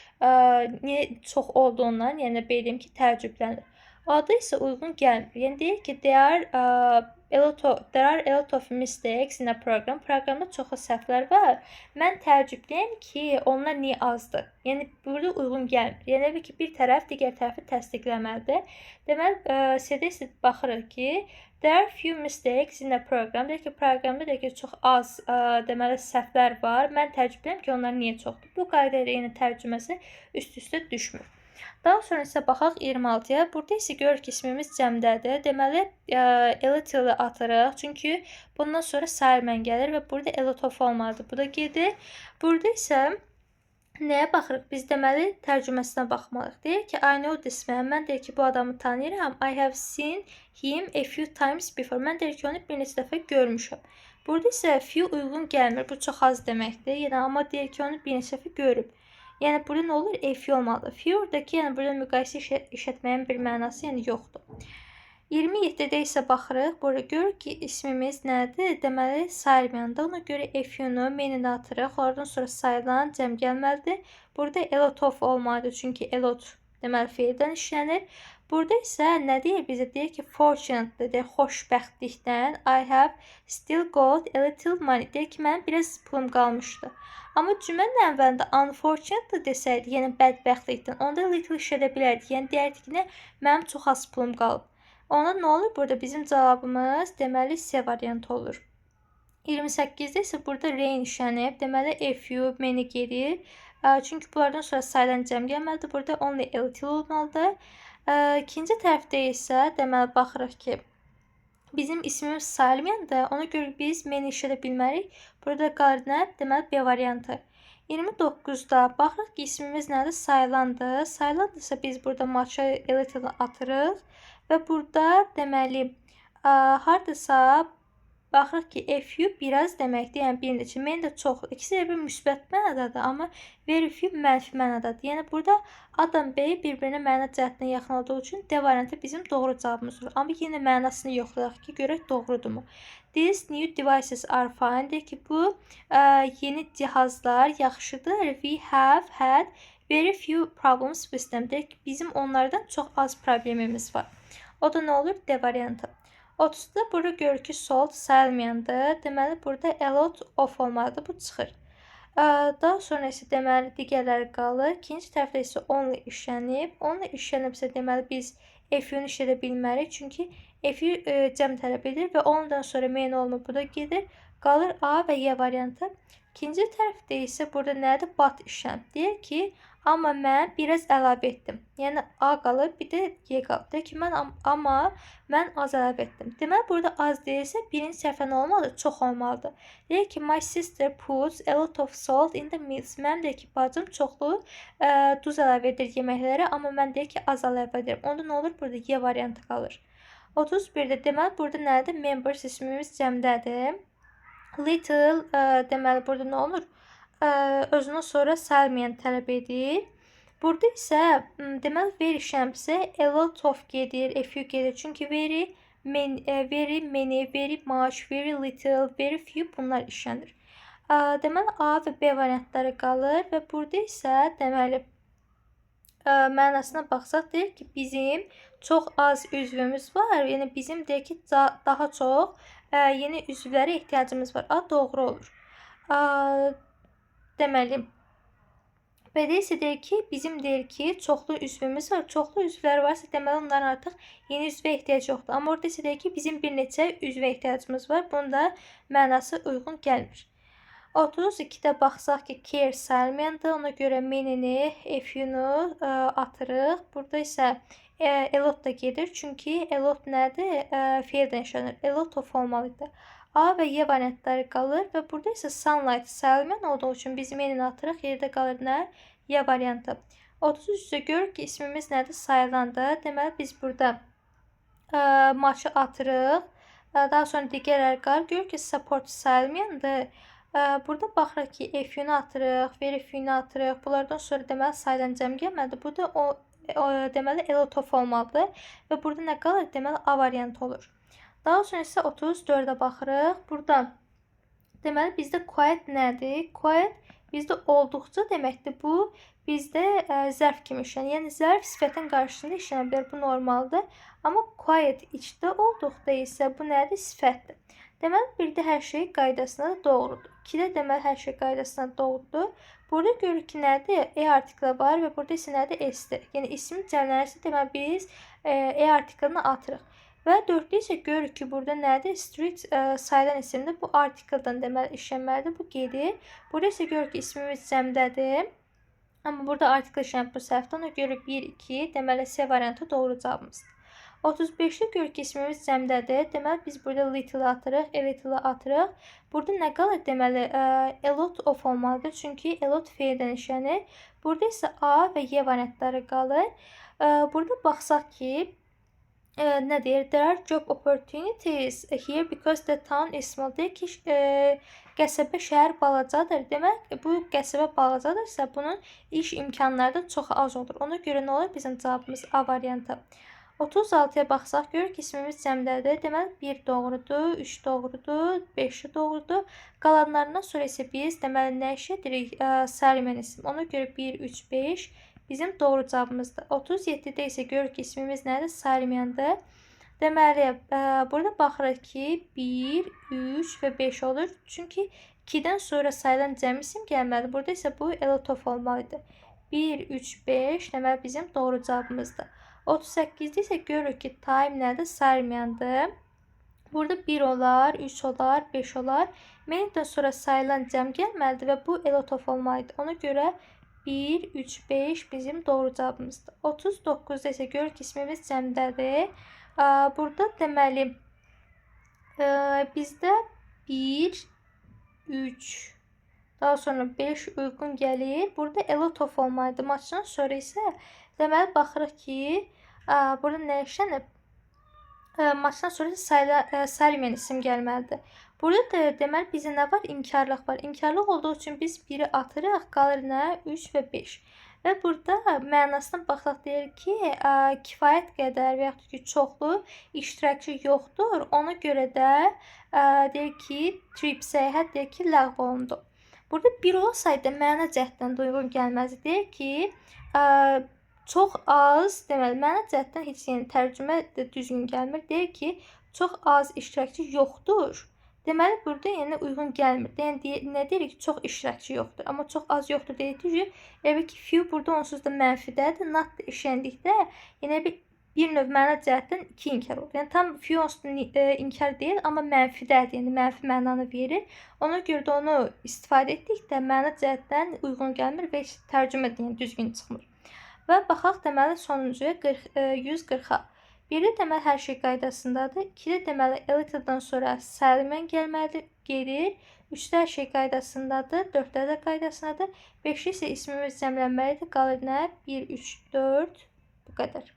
Niyə çox olduğundan, yəni belə deyim ki, təəccüblənir. A-da isə uyğun gəlmir. Yəni deyir ki, there are a lot of mistakes in a program. Proqramda çoxlu səhvlər var. Mən təəccüblüyəm ki, onlar niyə azdır? Yəni burada uyğun gəlmir. Yəni elə ki, bir tərəf digər tərəfi təsdiqləməlidir. Deməli, C-də isə baxırıq ki, there are few mistakes in a program. Deyir ki, proqramda deyir ki, çox az deməli səhvlər var. Mən təəccüblüyəm ki, onlar niyə çoxdur? Bu qayda ilə yenə tərcüməsi üst-üstə düşmür. Daha sonra isə baxaq 26-ya. Burada isə görürük ki, ismimiz cəmdədir. Deməli, a little atırıq. Çünki bundan sonra sayılmayan gəlir və burada a lot of olmalıdır. Bu da gedir. Burada isə nəyə baxırıq? Biz deməli tərcüməsinə baxmalıyıq. Deyir ki, I know this man. Mən deyir ki, bu adamı tanıyıram. I have seen him a few times before. Mən deyir ki, onu bir neçə dəfə görmüşəm. Burada isə few uyğun gəlmir. Bu çox az deməkdir. Yəni amma deyir ki, onu bir neçə dəfə görüb. Yəni burada nə olur? A few olmalıdır. Few-dakı, yəni burada müqayisə işlətməyin bir mənası yəni yoxdur. 27-də isə baxırıq. Burada görürük ki, ismimiz nədir? Deməli, sayılmayanda. Ona görə a few-nu, many-ni atırıq. Onlardan sonra sayılan cəm gəlməlidir. Burada a lot of olmalıdır. Çünki a lot deməli feildən işlənir. Burada isə nə deyir bizə? Deyir ki, fortunately, deyir, xoşbəxtlikdən I have still got a little money. Deyir ki, mənim biraz pulum qalmışdı. Amma cümlənin əvvəlində unfortunately desəydi, yəni bədbəxtlikdən, onda little işlədə bilərdik. Yəni deyərdik ki, nə? Mənim çox az pulum qalıb. Onda nə olur? Burada bizim cavabımız deməli C variantı olur. 28-də isə burada rain işlənib. Deməli a few, many gedir. Çünki bunlardan sonra sayılan cəm gəlməlidir. Burada only a little olmalıdır. İkinci tərəfdə isə deməli baxırıq ki, bizim ismimiz sayılmayanda, ona görə biz many işlədə bilmərik. Burada qalır nə? Deməli B variantı. 29-da baxırıq ki, ismimiz nədir? Sayılandır. Sayılandırsa biz burada much-ı, a little atırıq və burada deməli hardasa Baxırıq ki, a few biraz deməkdir, yəni bir neçə, many də çox. İkisi də bir müsbət mənadadır, amma very few mənfi mənadadır. Yəni burada A-dan B bir-birinə məna cəhətdən yaxın olduğu üçün D variantı bizim doğru cavabımız olur. Amma yenə mənasını yoxlayaq ki, görək doğrudurmu? These new devices are fine. Deyir ki, bu yeni cihazlar yaxşıdır. We have had very few problems with them. Deyir ki, bizim onlardan çox az problemimiz var. O da nə olur? D variantı. 30-da burada görür ki, salt sayılmayandır. Deməli, burada a lot of olmalıdır. Bu çıxır. Daha sonra isə deməli, digərləri qalır. İkinci tərəfdə isə only işlənib. Only işlənibsə, deməli, biz a few-nu işlədə bilmərik. Çünki a few cəm tələb edir və ondan sonra many olmur. Bu da gedir. Qalır A və Y variantı. İkinci tərəfdə isə burada nədir? But işlənib. Deyir ki, amma mən biraz əlavə etdim. Yəni A qalır, bir də Y qalır. Deyir ki, amma mən az əlavə etdim. Deməli, burada az deyilsə, birinci səhifə nə olmalıdır? Çox olmalıdır. Deyir ki, my sister puts a lot of salt in the meals. Mənim deyir ki, bacım çoxlu duz əlavə edir yeməklərə, amma mən deyir ki, az əlavə edirəm. Onda nə olur? Burada Y variantı qalır. 31-də deməli, burada nədir? Members ismimiz cəmdədir. Little, deməli, burada nə olur? Özündən sonra sayılmayan tələb edir. Burada isə deməli, very işlənibsə a lot of gedir, a few gedir. Çünki very, many, very many, very much, very little, very few bunlar işlənir. Deməli, A və B variantları qalır və burada isə deməli, mənasına baxsaq, deyir ki, bizim çox az üzvümüz var. Yəni bizim deyir ki, daha çox yeni üzvlərə ehtiyacımız var. A doğru olur. Deməli, B-də isə deyir ki, bizim deyir ki, çoxlu üzvümüz var. Çoxlu üzvlər varsa, deməli onların artıq yeni üzvə ehtiyac yoxdur. Amma orada isə deyir ki, bizim bir neçə üzvə ehtiyacımız var. Bunun da mənası uyğun gəlmir. 32-də baxsaq ki, care sayılmayandır. Ona görə many-ni, a few-nu atırıq. Burada isə a lot da gedir. Çünki a lot nədir? Feildən işlənir. A lot of olmalıdır. A və Y variantları qalır və burada isə sunlight sayılmayan olduğu üçün biz many-ni atırıq. Yerdə qalır nə? Y variantı. 33-də görürük ki, ismimiz nədir? Sayılandır. Deməli, biz burada much-ı atırıq. Daha sonra digərləri qalır. Görürük ki, support sayılmayandır. Burada baxırıq ki, a few-nu atırıq, very few-nu atırıq. Bunlardan sonra deməli, sayılan cəm gəlməlidir. Burada o deməli, a lot of olmalıdır. Və burada nə qalır? Deməli, A variantı olur. Daha sonra isə 34-ə baxırıq. Burada deməli, bizdə quite nədir? Quite bizdə olduqca deməkdir. Bu bizdə zərf kimi işlənir. Yəni zərf sifətin qarşısında işlənə bilər. Bu normaldır. Amma quite içdə olduqda isə bu nədir? Sifətdir. Deməli, birdə hər şey qaydasında doğrudur. 2-də deməli, hər şey qaydasında doğrudur. Burada görürük ki, nədir? A artiklı var və burada isə nədir? S-dir. Yəni ismi cəmlənirsə, deməli, biz A artiklını atırıq. Və 4-də isə görürük ki, burada nədir? Street sayılan isimdir. Bu artikeldən deməli işlənməlidir. Bu gedir. Burada isə görürük ki, ismimiz cəmdədir. Amma burada artikel işlənib bu səhvdə. Ona görə 1, 2, deməli C variantı doğru cavabımızdır. 35-də görürük ki, ismimiz cəmdədir. Deməli, biz burada little atırıq, a little atırıq. Burada nə qalır? Deməli, a lot of olmalıdır. Çünki a lot feildən işlənir. Burada isə A və Y variantları qalır. Burada baxsaq ki, nə deyir? There are job opportunities here because the town is small. Deyir ki, qəsəbə şəhər balacadır. Demək, bu qəsəbə balacadırsa, bunun iş imkanları da çox az olur. Ona görə nə olur? Bizim cavabımız A variantı. 36-ya baxsaq, görürük ki, ismimiz cəmdədir. Deməli, 1 doğrudur, 3 doğrudur, 5 doğrudur. Qalanlarından sonra isə biz, deməli, nə işlədirik? Sayılmayan isim. Ona görə 1, 3, 5 bizim doğru cavabımızdır. 37-də isə görürük ki, ismimiz nədir? Sayılmayandır. Deməli, burada baxırıq ki, 1, 3 və 5 olur. Çünki 2-dən sonra sayılan cəm isim gəlməlidir. Burada isə bu a lot of olmalıdır. 1, 3, 5, deməli, bizim doğru cavabımızdır. 38-də isə görürük ki, time nədir? Sayılmayandır. Burada 1 olar, 3 olar, 5 olar. Many-dən sonra sayılan cəm gəlməlidir və bu a lot of olmalıdır. Ona görə 1, 3, 5 bizim doğru cavabımızdır. 39-da isə görürük ki, ismimiz cəmdədir. Burada deməli, bizdə 1, 3, daha sonra 5 uyğun gəlir. Burada a lot of olmalıdır. Much-dan sonra isə deməli, baxırıq ki, burada nə işlənib? Maçdan sonra sayılmayan isim gəlməlidir. Burada da deməli bizdə nə var? İnkarlıq var. İnkarlıq olduğu üçün biz 1-i atırıq, qalır nə? 3 və 5. Və burada mənasına baxsaq deyir ki, kifayət qədər və yaxud ki, çoxlu iştirakçı yoxdur. Ona görə də deyir ki, trip səyahət deyir ki, ləğv olundu. Burada 1 olsaydı məna cəhətdən də uyğun gəlməzdi. Deyir ki, çox az, deməli məna cəhətdən heç yəni tərcümə də düzgün gəlmir. Deyir ki, çox az iştirakçı yoxdur. Deməli burada yəni uyğun gəlmir. Yəni nə deyirik? Çox iştirakçı yoxdur. Amma çox az yoxdur dedikdə elə ki, few burada onsuz da mənfidədir. Not da işləndikdə yenə bir növ məna cəhətdən 2 inkar olur. Yəni tam few onsuz da inkar deyil, amma mənfidədir. Yəni mənfi mənanı verir. Ona görə də onu istifadə etdikdə məna cəhətdən uyğun gəlmir və heç tərcümə də yəni düzgün çıxmır. Və baxaq deməli sonuncuya 40, 140-a. 1-də deməli hər şey qaydasındadır. 2-də deməli a little'dan sonra sayılmayan gəlməlidir, gedir. 3-də hər şey qaydasındadır, 4-də də qaydasındadır. 5-də isə ismimiz cəmlənməlidir. Qalır nə? 1, 3, 4. Bu qədər.